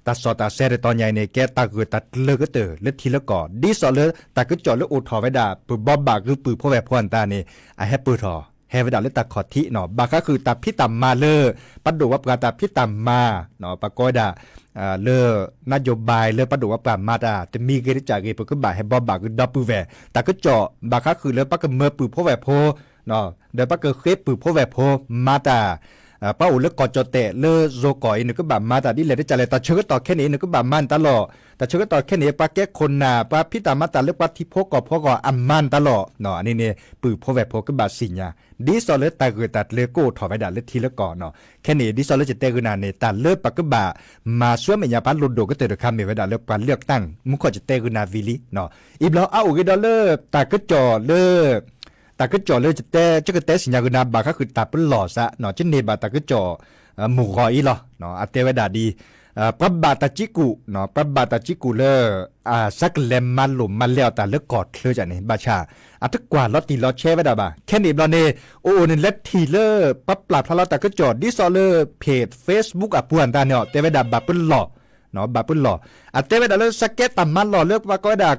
တၢ်စီၣ်တၢ်ဆဲတတီၤညါအံၤန့ၣ် ကဲတၢ်ဂၢၢ်တၢ်ကျၢၤကတၢၢ်လၢထံလၢကီၢ် ဒ်သိးလၢတၢ်ကစီၣ်လၢအိၣ်ထီၣ်ဝဲဒၣ် ပဘိးဘၣ်ဂုာ်ပုၢ်ဖိဝဲၢ်ဖိအတၢ်န့ၣ် အဟဲပၢၢ်ထီၣ် ဟဲဝဲဒၣ်လၢတၢ်ခီၣ်ထံးနီၤ ဘၣ်ဃးဃုာ်တၢ်ဖံးတၢ်မၤလၢ ပှၤဒိၣ်ပှၤပှၢ်တၢ်ဖံးတၢ်မၤ ပှၤကိးဝဲဒၣ် လၢ နၢယိၤဘၣ် လၢပှၤဒိၣ်ပှၤပှၢ်မၤတၢ် တမံၤဂ့ၤတကၢ်ဂ့ၤ ပကဘၣ်ဟဲဘိးဘၣ်ဂုာ်ဒီပုၢ်ဝဲၢ် တၢ်ကစီၣ် ဘၣ်ဃးဃုာ်လၢပကမၢပုၢ်ဖိဝဲၢ်ဖိ ဒီးပကဃ့ပုၢ်ဖိဝဲၢ်ဖိ မၤတၢ် ပှၤအိၣ်လၢကီၢ်ကၠီၣ်တဲၣ်လၢယိၤကီၢ်အံၤ နကဘၣ်မၤတၢ်ဒ်လဲၣ်ဒ်လဲၣ် တၢ်ဆၢကတီၢ်ခဲန့ၣ် နကဘၣ်မၤနတၢ်လီၢ် တၢ်ဆၢကတီၢ်ခဲန့ၣ် ပှၤကဲခိၣ်နၢ် ပှၤဖံးတၢ်မၤတၢ်လၢပှၤထံဖိကီၢ်ဖိအဂီၢ် အမၤနတၢ်လီၢ် အန့ၣ်န့ၣ် ပုၢ်ဖိဝဲၢ်ဖိကဘၣ်သ့ၣ်ညါ ဒ်သိးလၢတၢ်ဂၢၢ်တၢ်ကျၢၤကအိၣ်ထီၣ်ဝဲဒၣ်လၢထံလၢကီၢ်နီၤ ခဲန့ၣ် ဒ်သိးလၢယတဲဂုာ်နၤန့ၣ် တၢ်လၢပကဘၣ်မၤဆူမဲာ်ညါပှၤလိၣ်ဒိၣ်ကတၢၢ်တခါမ့ၢ်ဝဲဒၣ်လၢပှၤလၢၢ်ကတၢၢ် မူခိၣ်ယတဲဂုာ်နၤဝံၤလံ အံၤဘျီအအိၣ်က့ၤဒီးလၢ တၢ်ကစီၣ်လၢ တၢ်ကစီၣ်လၢ ယကတဲသ့ၣ်ညါဂုာ်နၤ ဘၣ်ဃးဃုာ်တၢ်ပလီၢ်စး ကန့ၢ်ဘၣ်တၢ်ကစီၣ် မုၢ်ဂီၤအံၤလီၤ အတဲဝဲဒၣ်ဒ် ပှၤဘၣ်တၢ်ကံကူၣ် ပှၤဘၣ်တၢ်ကံကူၣ်လၢ စးကလဲၤမၤလိာ်မၤလဲအီၤတၢ်လၢကီၢ်ချၢန့ၣ် ဘၣ်ဆၣ် အတကွၢ်လီၤတံၢ်လီၤဆဲးဝဲဒၣ်ဘၣ် ခဲန့ၣ်ဘျီန့ၣ် အိၣ်အိၣ်န့ၣ်လဲၤထံၣ်လၢ ပှၤပျၢ်ဖျါလီၤတၢ်ကစီၣ် ဒ်သိးလၢ page Facebook အပူၤအတၢ်န့ၣ် တဲဝဲဒၣ်ဘၣ်ပလီၢ် ဘၣ်ပလီၢ် အတဲဝဲဒၣ်လၢစးကဲတၢ်မၤလီၢ်လၢပှၤကိးဝဲဒၣ်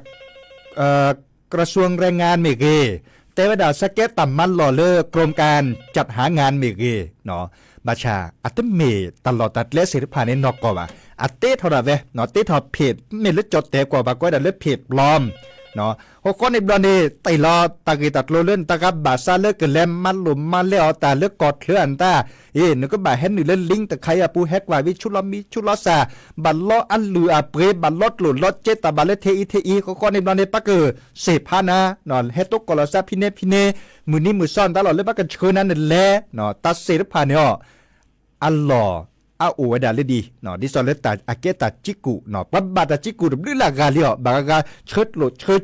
กระทรวงแรงงาน မ့ၢ်ဂ့ၤ, တဲဝဲဒၣ်စးကဲတၢ်မၤလီၢ်လၢ กรมการจัดหางาน မ့ၢ်ဂ့ၤ, ဘၣ်ဆၣ် အတမ့ၢ်တၢ်လီၢ်တၢ်ကျဲသ့ၣ်တဖၣ်န့ၣ်နီၢ်ကီၢ်ဘၣ်. အတ့ထီၣ်ဒၣ်ဝဲ, တ့ထီၣ်ဖ့း မ့ၢ်လၢကၠီၣ်တဲာ်ကွီၢ်ဘၣ် ကိးဝဲဒၣ်လၢဖ့းပျီ, ဃီဃီန့ၣ်ဘျီန့ၣ် တ့ၢ်လီၤတၢ်ဂ့ၢ်တၢ်ကျိၤလၢနတဂၤဘၣ်ဆၣ်လၢကလဲၤမၤလိာ်မၤလဲအီၤတၢ်လၢကီၢ်ချၢအတၢ်, အ့ နကဘၣ်ဟဲနုာ်လၢ link တခါအံၤအပူၤ ဟဲကွၢ်ဝံၤဆူလီၤမံဆူလီၤစၢ်, ဘၣ်လီအလုၢ်အပှ့ၤ ဘၣ်လီကျိၣ်လီစ့တၢ်ဘၣ်လၢထဲအံၤထဲအံၤ ဃီဃီန့ၣ်ဘျီန့ၣ် ပကစ့ၢ်ဖးနၤ, ဟဲတိကိၢ်လီၤစၢ်ဖံန့ၣ်ဖံန့ၣ်, မုၢ်နံၤမုၢ်သီနတၢ်လီၢ်လၢပကဆှၢနၤနလဲၤ, တၢ်သ့ၣ်တဖၣ်န့ၣ်အီၤ, အလီၢ်အအိၣ်ဝဲဒၣ်လၢဒ်, ဒ်သိးလၢအကဲတၢ်ကံကူၣ်, ပှၤဘၣ်တၢ်ကံကူၣ်တဘျုးလၢ်ဂၤလံအီၤ, ဘၣ်ဂၤဂၤဆှၢ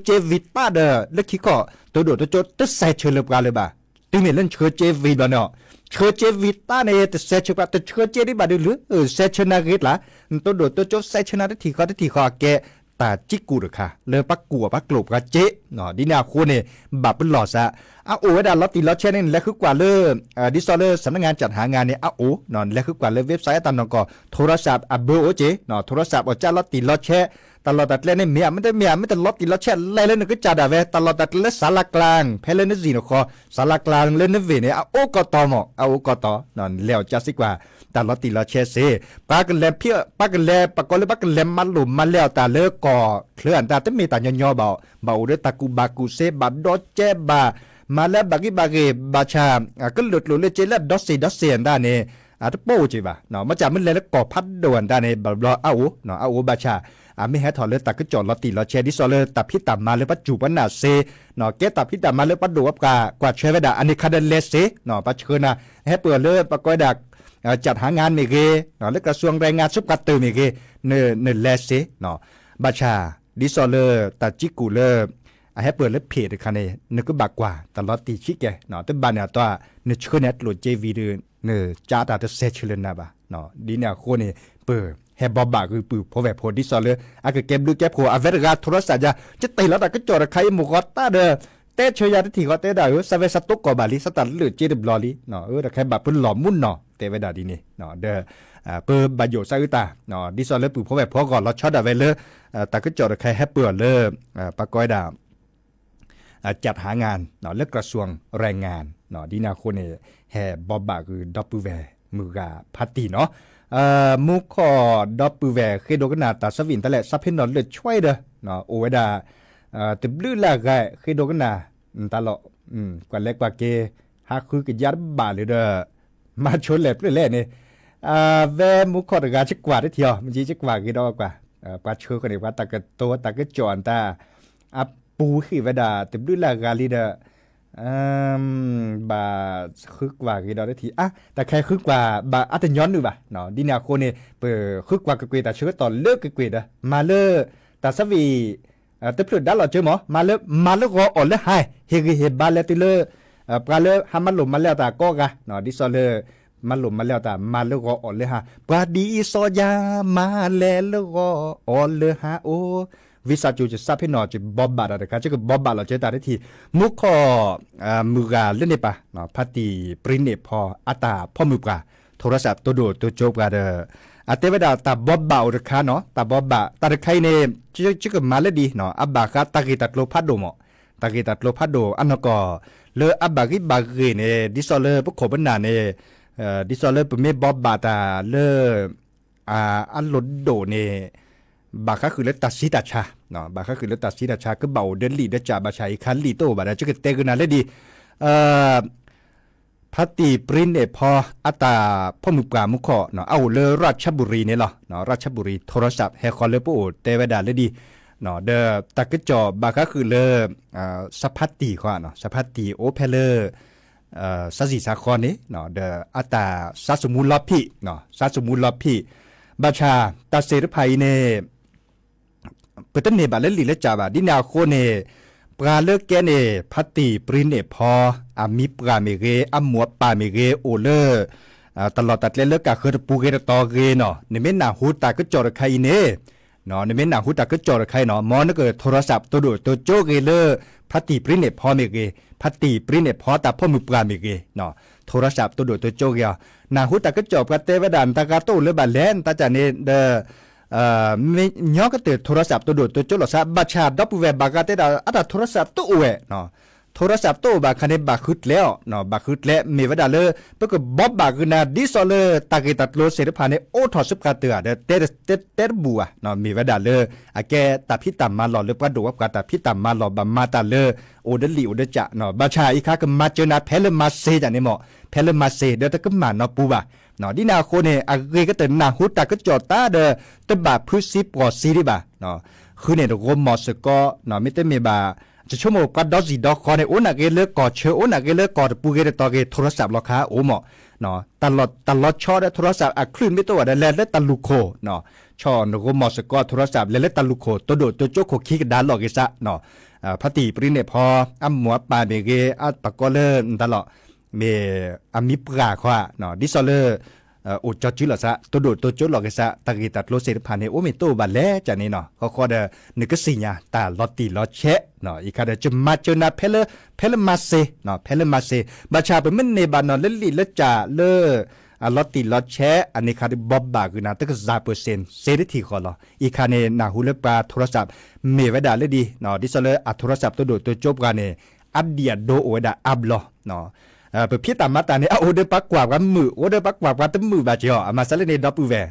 ကျိၣ်ဆှၢစ့ဝံၤတၢ်ဒီး လၢခံခီၣ် တဒိၣ်တကၠိတစဲးဆၢလၢပှၤလၢၤဘၣ်. တုၤမ့ၢ်လၢနဆှၢစ့ဝံၤဘျီန့ၣ်အီၤ, ဆှၢစ့ဝံၤတၢ်န့ၣ် တစဲးဆၢပှၤ တဆှၢစ့ဒံးဘၣ်ဒုးလၢ စဲးဆၢနၤဂ့ၤကျါ, နတဒိၣ်တကၠိစဲးဆၢနၤတထံၣ်ဃီတထံၣ်ဃီအကဲ တၢ်ကံကူၣ်တခါ လၢပှၤကူၣ်အီၤပှၤကျိၣ်ပှၤစ့, ဒ်န့ၣ်အဃိန့ၣ် ဘၣ်ပလီၢ်စး, အအိၣ်ဝဲဒၣ်လီၤတံၢ်လီၤဆဲးန့ၣ် နလဲၤဃုကွၢ်လၢ ဒ်သိးလၢ สำนักงานจัดหางาน န့ၣ် အအိၣ်, နလဲၤဃုကွၢ်လၢ website အတၢ်နီၢ်ကီၢ် โทรศัพท์ အဘၢအိၣ်က့ၤ, โทรศัพท์ အီၣ်ကၢလီၤတံၢ်လီၤဆဲး, တၢ်လီၢ်တၢ်ကျဲန့ၣ် မ့ၢ်ဧါ မ့တမ့ၢ်ဧါ မ့ၢ်တလီၤတံၢ်လီၤဆဲးလဲၤလၢနကစၢ်ဒၣ်ဝဲ, တၢ်လီၢ်တၢ်ကျဲလၢ สารากลาง ဖဲလၢနစံၣ်နဃီ, สารากลาง လၢနဝ့ၢ်န့ၣ် အအိၣ်ကီၢ်တီမး အအိၣ်ကီၢ်တီ, နလဲၤအီၣ်ကၢစ့ၢ်ကီး တၢ်လီၤတံၢ်လီၤဆဲးစ့ၢ်, ပှၤကလဲၤဖံး ပှၤကလဲၤ ပှၤကိးလၢပှၤကလဲၤမၤလိာ်မၤလဲအီၤတၢ်လၢကီၢ်ချၢအတၢ် တမ့ၢ်တၢ်ညီညီဘၣ်, ဘၣ်အိၣ်ဒီးတၢ်ကူၣ်ဘၣ်ကူၣ်စ့ ဘၣ်ဒီကဲဘၣ်, မၤလၢဘၣ်ဂံၢ်ဘၣ်ဂ့ၤ, ဘၣ်ဆၣ် ကလုာ်ကျိၣ်လၢစ့လၢဒီစ့ၣ်ဒီစ့ၣ်အတၢ်န့ၣ် အတပိာ်အိၣ်က့ၤဘၣ်, မ့ၢ်စ့ၢ်မ့ၢ်လဲၤလၢကီၢ်ဖးဒိၣ်အတၢ်န့ၣ် ဘၣ်ဘျီအအိၣ်, အအိၣ်ဘၣ်ဆၣ် အမ့ၢ်ဟဲထီၣ်လၢတၢ်ကစီၣ်လီၤတံၢ်လီၤဆဲး ဒ်သိးလၢတၢ်ဖံးတၢ်မၤလၢပှၤစူၢ်ပှၤနာ်စ့, ကဲတၢ်ဖံးတၢ်မၤလၢပှၤဒိၣ်ပှၤပှၢ်ကွၢ်ဆၢဝဲဒၣ် အန့ၣ်ခါဒီးလဲၤစ့, ပှၤဆှၢနၤ ဟဲပၢၢ်လၢပှၤကိးဝဲဒၣ် จัดหางาน မ့ၢ်ဂ့ၤ, လၢ กระทรวงแรงงาน ဆူပှၤတၢၢ်မ့ၢ်ဂ့ၤ, နလဲၤစ့, ဘၣ်ဆၣ် ဒ်သိးလၢတၢ်ကံကူၣ်လၢ အဟဲပၢၢ်လၢဖ့းတခါန့ၣ် နကဘၣ်ကွၢ်တၢ်လီၤတံၢ်ဆံးကဲ, တဘၣ်န့ၣ်အတီ နဆှၢန့ၢ်ကျိၣ်စ့ဝံၤဒီး နကၢတၢ်တစဲးဆၢလၢနၤဘၣ်, ဒ်န့ၣ်အဃိန့ၣ် ပဟဲဘိးဘၣ်ဂုာ်ပုၢ်ဖိဝဲၢ်ဖိ ဒ်သိးလၢ အကကဲဘျုးကဲဖှိၣ် အဝဲတဂၤ โทรศัพท์ ယၤ ကတ့ၢ်လီၤတၢ်ကစီၣ်တခါအံၤ မုၢ်ဂီၤတၢ်ဒီး တဲဆၢယၤတထံၣ်ဃီတဲဒၣ်ဧၢ စးဝဲစးတိကိၢ်ဘၣ်လံ စးတၢ်လၢာ်စ့တဘျီလံ, တခါဘၣ်ပလီၢ်မူနီၢ် တဲဝဲဒၣ်ဒ်န့ၣ်, ဒီး ပဘၣ်ယိၣ်စးအုးတၢ်, ဒ်သိးလၢပုၢ်ဖိဝဲၢ်ဖိအဂီၢ် လီၤဆီဒၣ်ဝဲလၢ တၢ်ကစီၣ်တခါဟဲပၢၢ်အီၤလၢ ပှၤကိးဝဲဒၣ် จัดหางาน လၢ กระทรวงแรงงาน ဒ်န့ၣ်အဃိန့ၣ် ဟဲဘိးဘၣ်ဂုာ်ဒီပုၢ်ဝဲၢ်မုၢ်ဂၤဖးတံၢ်နီၤ, မူခိၣ်ဒီပုၢ်ဝဲၢ်ဃ့ဒိကနၣ်တၢ်သးဝံၣ်တၢ်လဲၣ် စးဖ့နီၣ်လၢာ်ဆွဲဒီး အိၣ်ဝဲဒၣ် တဘျုးလၢ်ဂၤဃ့ဒိကနၣ် တၢ်လီၢ် ကွၢ်လဲၤကွၢ်က့ၤ ဟးဃုကယါတဘၣ်လၢၤဒီး မၤဆိလဲၣ်ပျၢၢ်လဲၣ်န့ၣ်, ဝဲမူခိၣ်တဂၤ ယကွၢ်တထံၣ်အီၤ မ့ၢ်ယကွၢ်ဂ့ၤဒီးကွၢ်, ပှၤဆှၢဃီန့ၣ် ပှၤတၢ်ကတိၤတၢ်ကစီၣ်အတၢ် အပူၤဃ့ၢ်ဝဲဒၣ်တဘျုးလၢ်ဂၤလံဒီး ဘၣ်ဃုကွၢ်ဂ့ၤဒီးတထံၣ်အါ, တၢ်ခဲဃုကွၢ်ဘၣ်အါတညီနုၢ်ဘၣ်, ဒ်န့ၣ်အဃိန့ၣ် ပဃုကွၢ်ကကွ့ၢ်တၢ်ဆၢကတီၢ်လၢကကွ့ၢ်ဒီး မၤလၢ တၢ်သးဝံၣ် တဖျၢၣ်ဒါလီၤစၢၤမး မၤလၢ မၤလၢဂီၤအီၣ်လၢဟါ ဟ့ၣ်ဂံၢ်ဟ့ၣ်ဘါလဲၤတုၤလၢ ပှၤလၢဟးမၤလိာ်မၤလဲအီၤတၢ်ကိးဂၤ, ဒ်သိးလၢ မၤလိာ်မၤလဲအီၤတၢ် မၤလၢဂီၤအီၣ်လၢဟါ, ပှၤဒ်အံၤစီယါ မၤလဲၤလၢဂီၤအီၣ်လၢဟါအိၣ်, ဝံသးစူၤ ယစးဖဲနီၤ ယဘိးဘၣ်တၢ်တခါ ယကဘိးဘၣ်လီၤကဲတၢ်တထံၣ် မူခိၣ် မုၢ်ဂၤလၢန့ၣ်ပၢ် ဖါတံၢ်ပြံန့ၢ်ဖီ အတၢ်ဖီၣ်မုၢ်ပှၢ် ထိရစးတိၢ်ဒိၣ်တိကၠိပှၤဒီး အတဲဝဲဒၣ်တၢ်ဘိးဘၣ်အိၣ်တခါနီၤ တၢ်ဘိးဘၣ် တၢ်တခါအံၤန့ၣ် ယကမၤလၢဒ်နီၤ အဘၣ်ဃးတၢ်ဂ့ၢ်တၢ်ကျိၤဖးဒိၣ်မး တၢ်ဂ့ၢ်တၢ်ကျိၤဖးဒိၣ်အနီၢ်ကီၢ် လၢအဘၣ်ဂံၢ်ဘၣ်ဂ့ၢ်န့ၣ် ဒ်သိးလၢပခိၣ်ပနၢ်န့ၣ် ဒ်သိးလၢပမ့ၢ်ဘိးဘၣ်တၢ်လၢ အလိၣ်ဒိၣ်န့ၣ် ဘၣ်ဃးဃုာ်လၢတၢ်ဆံးတၢ်ဆါ ဘၣ်ဃးဃုာ်လၢတၢ်ဆံးတၢ်ဆါ ကဘၣ်အိၣ်ဒီးလံာ်ဒီးကၠး ဘၣ်ဆၣ်အံၤခါလံာ်တအိၣ်ဘၣ်ဒီး ယကတဲကနၤလၢဒ် ဖါတံၢ်ပြံန့ၢ်ဖီ အတၢ်ဖီၣ်မုၢ်ပှၢ်မူခိၣ် အအိၣ်လၢရၢၣ်ချၢဘူရံၤန့ၣ်လီၤ. ရၢၣ်ချၢဘူရံၤ ထိရစး ဟဲဃီလၢပအိၣ်တဲဝဲဒၣ်လၢဒ် ဒီးတၢ်ကစီၣ်ဘၣ်ဃးဃုာ်လၢ စဖါတံၢ်ဃီ စဖါတံၢ်အိၣ်ဖဲလၢ စၢ်စံၣ်စၢ်ဃီန့ၣ် ဒီးအတၢ်စၢ်စမူလီၤဖံး စၢ်စမူလီၤဖံး ဘၣ်ဆၣ်တၢ်စ့ၢ်တဖၣ်အံၤန့ၣ် ပတန့ၢ်ဘၣ်လၢလံာ်လၢကၠးဘၣ် ဒ်န့ၣ်အဃိန့ၣ် ပှၤလၢကဲန့ၣ် ဖါတံၢ်ပြံန့ၢ်ဖီ အမံၤပှၢ်မ့ၢ်ဂ့ၤ အမိၢ်အပၢ်မ့ၢ်ဂ့ၤ အိၣ်လၢ တၢ်လီၢ်တၢ်ကျဲလၢကၢ်ဃၢၤတပူၤဂ့ၤတတီၤဂ့ၤနီၤ နမ့ၢ်နၢ်ဟူတၢ်ကစီၣ်တခါအံၤန့ၣ် နမ့ၢ်နၢ်ဟူတၢ်ကစီၣ်တခါအံၤနီၤ မ်နကထိရစးတိၢ်ဒိၣ်တိကၠိဂ့ၤလၢ ဖါတံၢ်ပြံန့ၢ်ဖီမ့ၢ်ဂ့ၤ ဖါတံၢ်ပြံန့ၢ်ဖီတၢ်ဖီၣ်မုၢ်ပှၢ်မ့ၢ်ဂ့ၤ ထိရစးတိၢ်ဒိၣ်တိကၠိဂ့ၤအီၤ နၢ်ဟူတၢ်ကစီၣ်ပှၤတဲဝဲဒၣ် နတၢ်ဂၤတအိၣ်လၢၤဘၣ်လဲၣ် နတၢ်ကၠးန့ၣ်ဒီး မ့ၢ်ညီကတၢၢ်ထိရစးတိၢ်ဒိၣ်တိကၠိလီၤသး ဘၣ်ဆၣ်ဒီပုၢ်ဝဲၢ်ဘၣ်ဂၤတဲဒၣ် အတၢ်ထိရစးတအိၣ်ဝဲ ထိရစးတအိၣ်ဘၣ်ခါန့ၣ် ဘၣ်ဃုကျဲအီၤ ဘၣ်ဃုကျဲ မ့ၢ်ဝဲဒၣ်လၢ ပကဘိးဘၣ်ကနၤဒ်သိးလၢတၢ်ဂ့ၢ်တၢ်ကျိၤစ့ၢ်တဖၣ်န့ၣ် အိးထီၣ်ဆူပှၤတၢၢ်ဧါဒီး တဲတဘူၣ်ဘၣ် မ့ၢ်ဝဲဒၣ်လၢ အကဲတၢ်ဖံးတၢ်မၤလီၢ်လၢပှၤဒိၣ်ဝဲပှၤတၢ်ဖံးတၢ်မၤလီၢ် ဘၣ်မၤတၢ်လၢ အိၣ်ဒီးလံာ်အိၣ်ဒီးကၠး ဘၣ်ဆၣ်အံၤခါကမၤစၢၤနၤဖဲလၢမၤစ့ၤတၢ်န့ၣ်မး ဖဲလၢမၤစ့ၤဒီးတကမၣ်နီတပူၤဘၣ် ဒ်န့ၣ်အဃိန့ၣ် အဂ့ၤကတၢၢ်နၢ်ဟူတၢ်ကစီၣ်တၢ်ဒီး တဘၣ်ဖုးစ့ပှီၢ်စ့ဒံးဘၣ် ဃုန့ၣ်တဂီၤမီၢ်စ့ၢ်ကီး မ့တမ့ၢ်ဘၣ် ယဆိကမိၣ်ပှၤဒီစံၣ်ဒီဃီန့ၣ် အိၣ်နာ်က့လၢကီၢ်ဆၢ အိၣ်နာ်က့လၢကီၢ်တပူၤဂ့ၤတတီၤဂ့ၤ ထိရစးလီၤခါအိၣ်မး တၢ်လီၢ်ဆီဒီးထိရစးအချုးမ့ၢ်တအိၣ်ဘၣ်ဒီး လဲၤလၢတၢ်လူၢ်ခိၣ် ဆီၣ်နဂီၤမီၢ်စ့ၢ်ကီး ထိရစး လဲၤလၢတၢ်လူၢ်ခိၣ် တိၢ်ဒိၣ်တိကၠိခိၣ်ခံကဒါလီၢ်ဂ့ၤစး ဖါတံၢ်ပြံန့ၢ်ဖီ အမိၢ်အပၢ်မ့ၢ်ဂ့ၤ အပၢ်ကီလၢနတၢ်လီၢ် မ့ၢ်အမံၤပှၢ်ခီ ဒ်သိးလၢ အိၣ်ကၠီစုလီၤသး တိၢ်ဒိၣ်တိကၠိလီၢ်ဂ့ၤသး တၢ်ဂ့ၢ်တၢ်ကျိၤသ့ၣ်တဖၣ်န့ၣ် အိၣ်မ့ၢ်တအိၣ်ဘၣ်လဲၣ်ကန့ၣ်နီၤ ဃီဃီဒီး နကသ့ၣ်ညါတၢ်လီၤတံၢ်လီၤဆဲး အံၤခါဒီး ယမၤစၢၤနၤဖဲလၢ ဖဲလၢမၤစ့ၤ ဖဲလၢမၤစ့ၤ ဘၣ်ဆၣ်ပမ့ၢ်န့ၢ်ဘၣ်နီၤလၢလံာ်လၢကၠးလၢ အလီၤတံၢ်လီၤဆဲး အန့ၣ်ခါဒီးဘိးဘၣ်ဂ့ၤနၤ တကစၢ်ပၢၢ်စ့ၣ် စ့တထံၣ်ဃီလီၤ အံၤခါန့ၣ် နၢ်ဟူလၢပှၤထိရစး မ့ၢ်ဝဲဒၣ်လၢဒ် ဒ်သိးလၢအထိရစးတိၢ်ဒိၣ်တိကၠိပှၤန့ၣ် အဒံၣ်အဒိအိၣ်ဝဲဒၣ်အါဘျီ ပဖံးတၢ်မၤတၢ်န့ၣ် အအိၣ်ဒီးပှၤကွၢ်ပှၤမုာ် အိၣ်ဒီးပှၤကွၢ်ပှၤတမုာ်ဘၣ်က့ၤအီၤ အမၤစၢၤလၢန့ၣ်ဒီပုၢ်ဝဲၢ်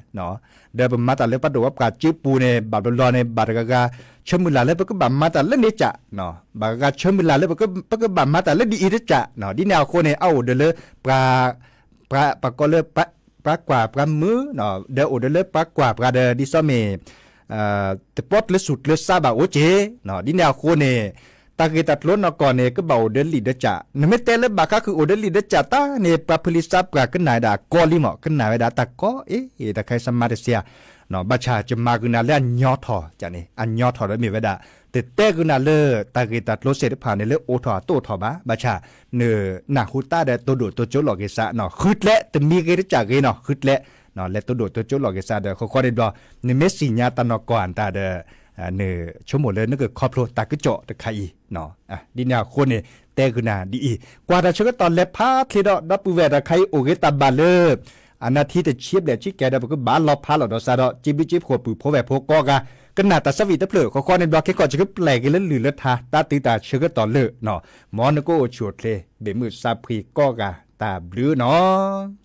ဒီးပမၤတၢ်လၢပှၤဒိၣ်ဝဲပှၤစုပူၤန့ၣ် ဘၣ်ဘျီဘျီန့ၣ် ဘၣ်တဂၤဂၤဆၢမုၢ်လၢ်လၢပကဘၣ်မၤတၢ်လၢန့ၣ်ကၠး ဘၣ်ဂၤဂၤဆၢမုၢ်လၢ်လၢ ပကဘၣ်မၤတၢ်လၢဒ်အံၤတကၠး ဒ်န့ၣ်အဃိန့ၣ် အအိၣ်ဒီးလၢ ပှၤ ပှၤကီလၢ ပှၤကွၢ်ပှၤမုာ် ဒီးအိၣ်ဒီးလၢပှၤကွၢ်ပှၤဒီး ဒ်သိးမ့ၢ် တပီၣ်ကျၢၤဆူၣ်ကျၢၤစးဘၣ်အိၣ်က့ၤ ဒ်န့ၣ်အဃိန့ၣ် တၢ်ဂ့ၢ်တၢ်ကျိၤနီၢ်ကီၢ်န့ၣ် ကဘၣ်အိၣ်ဒီးလံာ်ဒီးကၠး နမ့ၢ်တဲလၢဘၣ်ဃးဃုာ်အိၣ်ဒီးလံာ်ဒီးကၠးတၢ်န့ၣ် ပှၤဖုလံၤသးပှၢ်ကနၣ်ဝဲဒၣ်အကီလံမး ကနၣ်ဝဲဒၣ်တၢ်ကီအ့ၣ် တၢ်ခါအံၤစမါတစ့ဧါ ဘၣ်ဆၣ်ယမၤကနၤလၢအညီထီၣ်န့ၣ် အညီထီၣ်ဒီးမ့ၢ်ဝဲဒၣ် တတဲကနၤလၢ တၢ်ဂ့ၢ်တၢ်ကျိၤသ့ၣ်တဖၣ်န့ၣ်လၢအိၣ်ထီၣ်တအိၣ်ထီၣ်ဘၣ် ဘၣ်ဆၣ် နနၢ်ဟူတၢ်ဒီးတိၢ်ဒိၣ်တိကၠိလီၢ်ဂ့ၤစး ဃုကျဲ တမံၤဂ့ၤတကၠးဂ့ၤနီၤ ဃုကျဲ လဲၤတိၢ်ဒိၣ်တိကၠိလီၢ်ဂ့ၤစးဒီး ဃီဃီန့ၣ်ဘျီ နမ့ၢ်သ့ၣ်ညါတၢ်နီၢ်ကီၢ်အတၢ်ဒီး နဆိကမိၣ်လၢနကခီဖျိတၢ်ကစီၣ်တခါအံၤ ဒ်န့ၣ်အဃိန့ၣ် တဲကနၤဒ်အံၤ ကွၢ်တၢ်ဆၢကတီၢ်လဲၤဖးချ့ဒီး ဒီပုၢ်ဝဲၢ်တၢ်ခါအံၤအိၣ်ဂ့ၤတၢ်ဘၣ်လၢ အနၢ်ထံတဆံဘျဲၣ်ဆံကဲဒီး ပကဘၣ်လီၤဖးလီၤဒီးစးဒီး စ့ဘျုးစ့ဖှိၣ်ပုၢ်ဖိဝဲၢ်ဖိကိးဂၤ ကနၣ်တၢ်ဆၢဝံၤတဖျၢၣ် ဃီဃီန့ၣ်ဘျီ ခဲကီၢ်စကပျဲၢ်က့ၤလၢလုၢ်လၢထါ တၢ်တုၤတၢ်ဆၢကတီၢ်လၢ မ်နကအိၣ်ဆူၣ်အိၣ်ချ့ ဘ့ၣ်မုၢ်စၢ်ဖှံကိးဂၤ တၢ်ဘျုးနီၤ.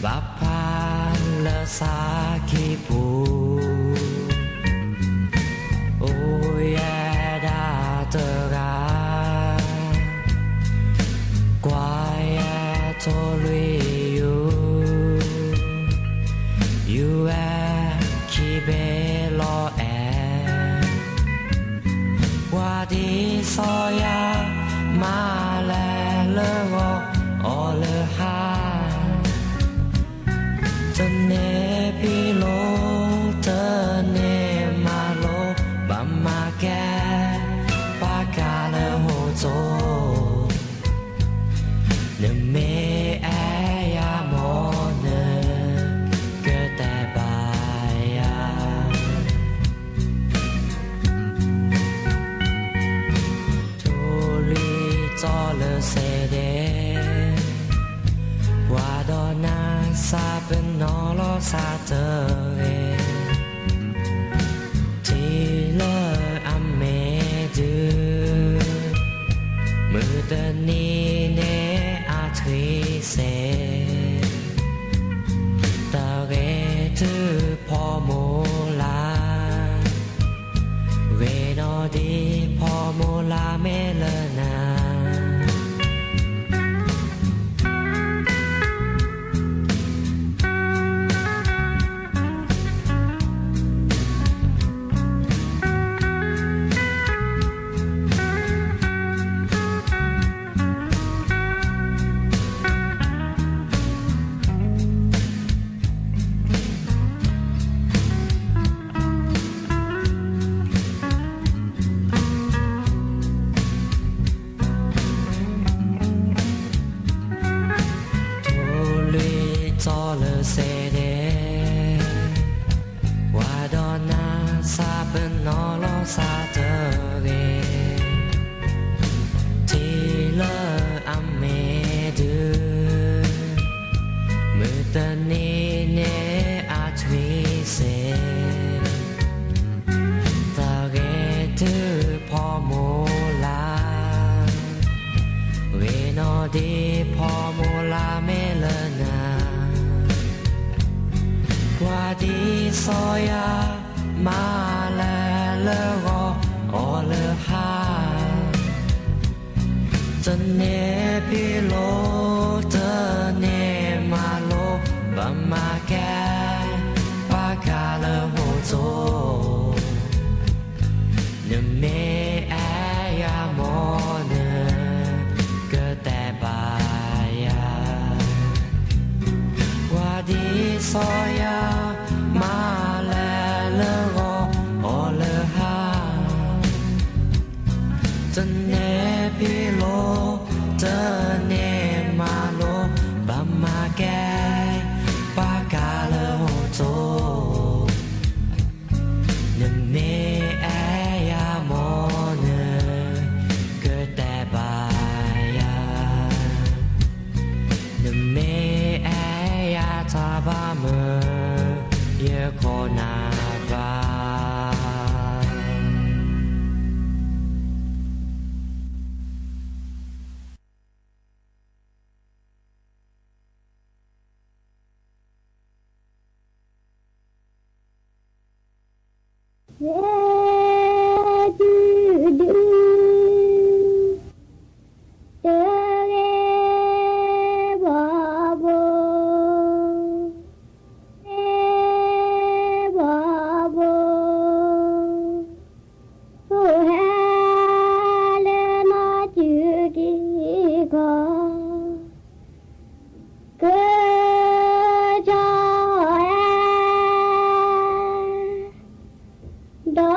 ပၢ်ဖးလၢဆါခံပူၤ, အိၣ်ယဲဒၣ်တဂၤ, ကွၢ်ယဲထိၣ်လွံၢ်ယူၤ, ယူၤဝဲခံဘ့ၣ်လီၤအဲၣ်, ပှၤဒ်စီၤယၤ မၤလဲၤလၢဂီၤ အီၣ်လၢဟါ, တန့ၢ်ဖံးလိၤ တန့ၢ်မၤလိၤ, ဘၣ်မၤကဲ ပှၤကါလၢဟိၣ်စိ, နမ့ၢ်အဲၣ်ယၤမ့ၢ် နကတဲဘၣ်ယၤ. ထိၣ်လွံၢ်ကၠီလၢစဲးဒဲး, ပှၤဒီးနၤစးပနီၣ်လီၤစၢ်တဂ့ၤ, ထံလၢအမ့ၢ်ဒုး, မုၢ်တနံၤန့ၣ်အထွံၣ်စဲး, တၢ်ဂ့ၤတုၤဖီမိၢ်လၢ်, ဂ့ၤနီၢ်ဒ်ဖီမိၢ်လၢ်မ့ၢ်လၢနၤ. ထိၣ်လွံၢ်ကၠီလၢစဲးဒဲး, ပှၤဒီးနၤစးပနီၣ်လီၤစၢ်တဂ့ၤ, ထံလၢအမ့ၢ်ဒုး, မုၢ်တနံၤန့ၣ်အထွံၣ်စဲး, တၢ်ဂ့ၤတုၤဖီမိၢ်လၢ်, ဂ့ၤနီၢ်ဒ်ဖီမိၢ်လၢ်မ့ၢ်လၢနၤ. ပှၤဒ်စီၤယၤ မၤလဲၤလၢဂီၤ အီၣ်လၢဟါ, တန့ၢ်ဖံးလိၤ တန့ၢ်မၤလိၤ, ဘၣ်မၤကဲ ပှၤကါလၢဟိၣ်စိ, နမ့ၢ်အဲၣ်ယၤမ့ၢ် နကတဲဘၣ်ယၤ. ပှၤဒ်စီၤယၤ မၤလဲၤလၢဂီၤ အီၣ်လၢဟါ, တန့ၢ်ဖံးလိၤ တန့ၢ်မၤလိၤ, ဘၣ်မၤကဲ ပှၤကါလၢဟိၣ်စိ, နမ့ၢ်အဲၣ်ယၤမ့ၢ် နကတဲဘၣ်ယၤ. နမ့ၢ်အဲၣ်ယၤတၢ်ဘၣ်မုာ် ယခိၣ်နၢ်ဘၣ်. ယဲဒုဒု တဂ့ၤဘီဘိ, တဂ့ၤဘီဘိ, အိၣ်ဟဲလၢနီၢ်စုကံၢ်ကီၢ် ကၠီဟဲ ဒီး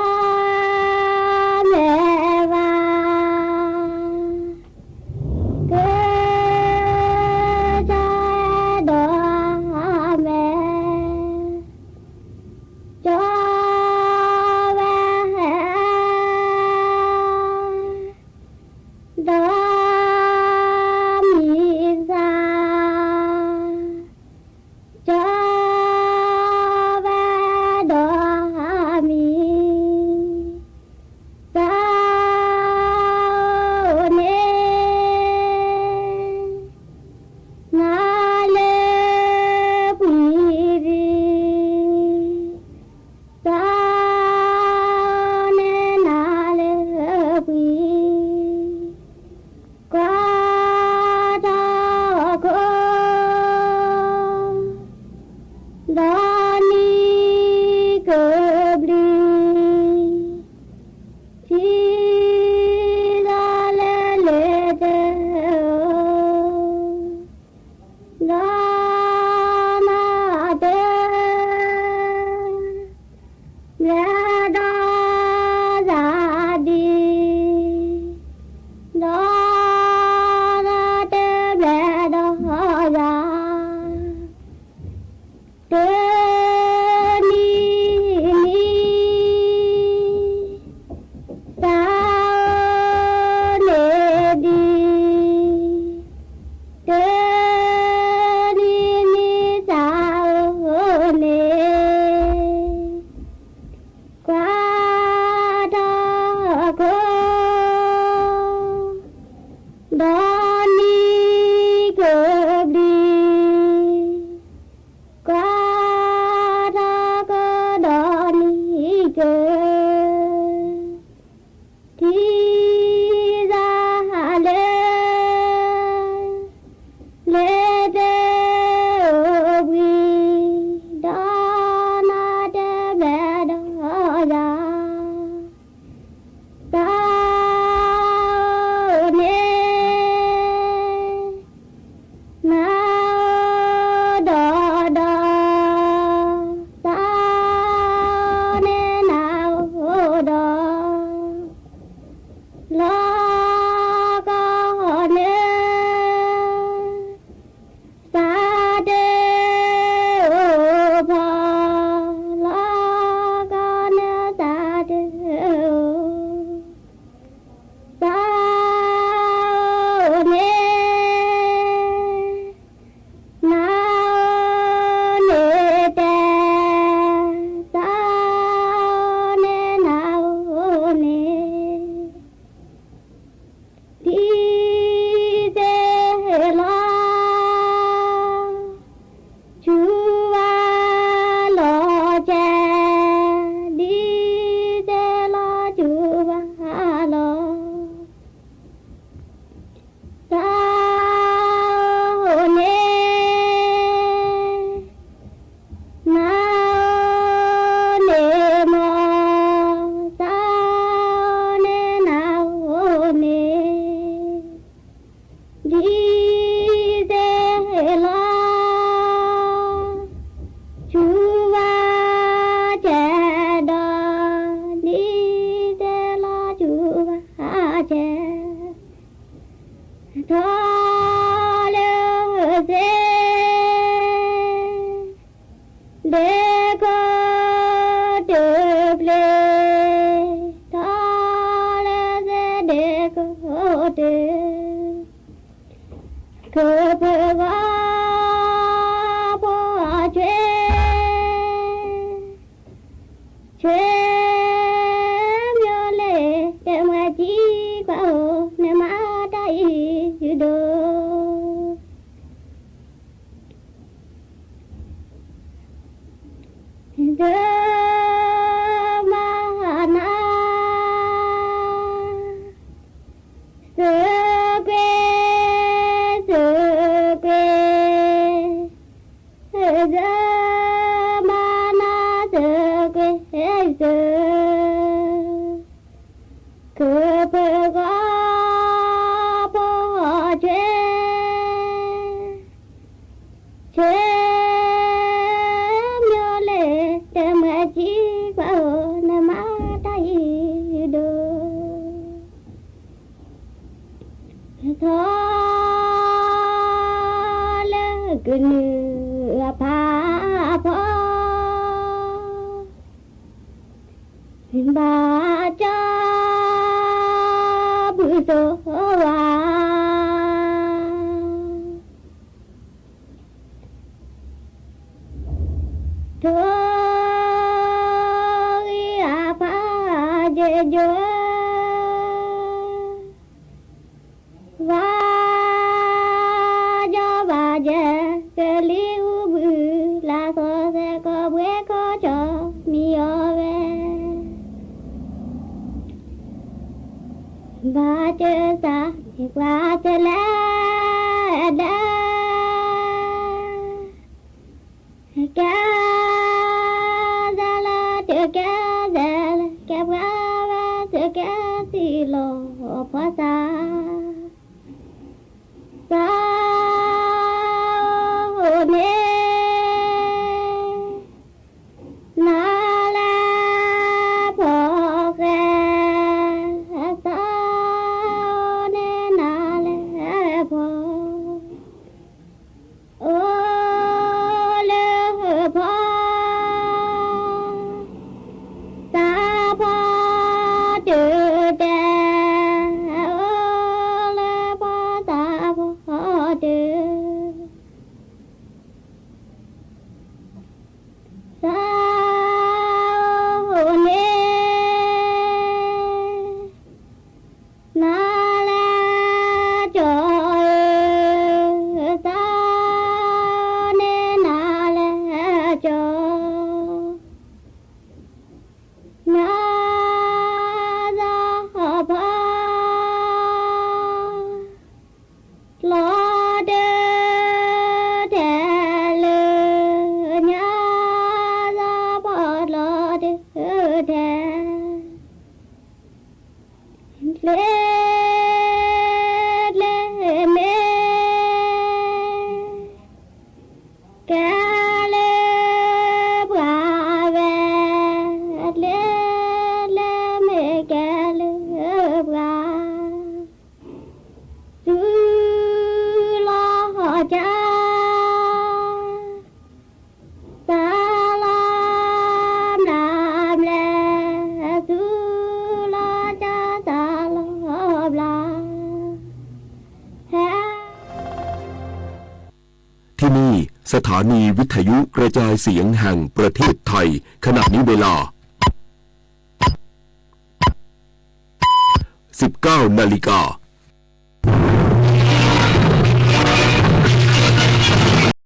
စ့ ဒ့ခိၣ်တပျ့ၤ ထီၣ်လၢစ့ဒ့ခိၣ်တၢ် ခီဖျိဂီၤဖိအဆွဲ ဆွဲ မျိုးလ့ တမှဲၤကံကွၢ်အိၣ် နမၤတၢ်အံၤဒိၣ် ဒိၣ်မးနၤ စ့ကွ့ စ့ကွ့ ဒိၣ်မးနၤ စ့ကွ့ စ့ ခီဖျိဂီၤဖိဆွဲ ဆွဲ မျိုးလ့ တမှဲၤကံကွၢ်အိၣ် နမၤတၢ်အံၤဒိၣ် ထီၣ်လၢကနူၤအဖးဖီ ဘၣ်ကၠီဘုစိဝါ ထိၣ်ဂံၢ်အဖးယဲၢ်ယဲၢ် ဘၣ်ယီၢ်ဘၣ်ယဲၢ် ကလံၤအူဘုလၢ် သီၣ်စဲကီးဘှ့ကီၢ်ကၠီမံယီၤဝဲ ဘၣ်စၢၤစၢ် ပှၤစဲးလဲးဒၣ် ကဲစဲးလၢတကဲစဲးလၢ ကဲပှၤဝဲစကဲစံလီၤဖီသၣ် သးအိၣ်န့ၣ် နၤလၢဖီၣ်ဃဲ သးအိၣ်န့ၣ်နၤလၢဖီၣ် အိၣ်လၢဖီၣ် သးဖီၣ်တုၤတဲ အိၣ်လၢဖီၣ်သးဖီၣ်တုၤ သးအိၣ်န့ၣ် နၤလၢကၠီဧၢ သးအိၣ်န့ၣ်နၤလၢကၠီ နၤသးဖီၣ် လီၤတၢ်ထဲလၢ ညါသးဖီၣ်လီၤတၢ်ထဲ ကျဲကျဲမ့ၢ် ကဲလၢပှၤဝဲ ကျဲကျဲမ့ၢ်ကဲလၢပှၤ သူၣ်လီၤကၠါ သးလီၤဘျါဘျါ သူၣ်လီၤကၠါသးလီၤဘျါ ဟဲ ที่นี่ สถานีวิทยุกระจายเสียงแห่งประเทศไทย ขณะนี้เวลา สิบเก้านาฬิกา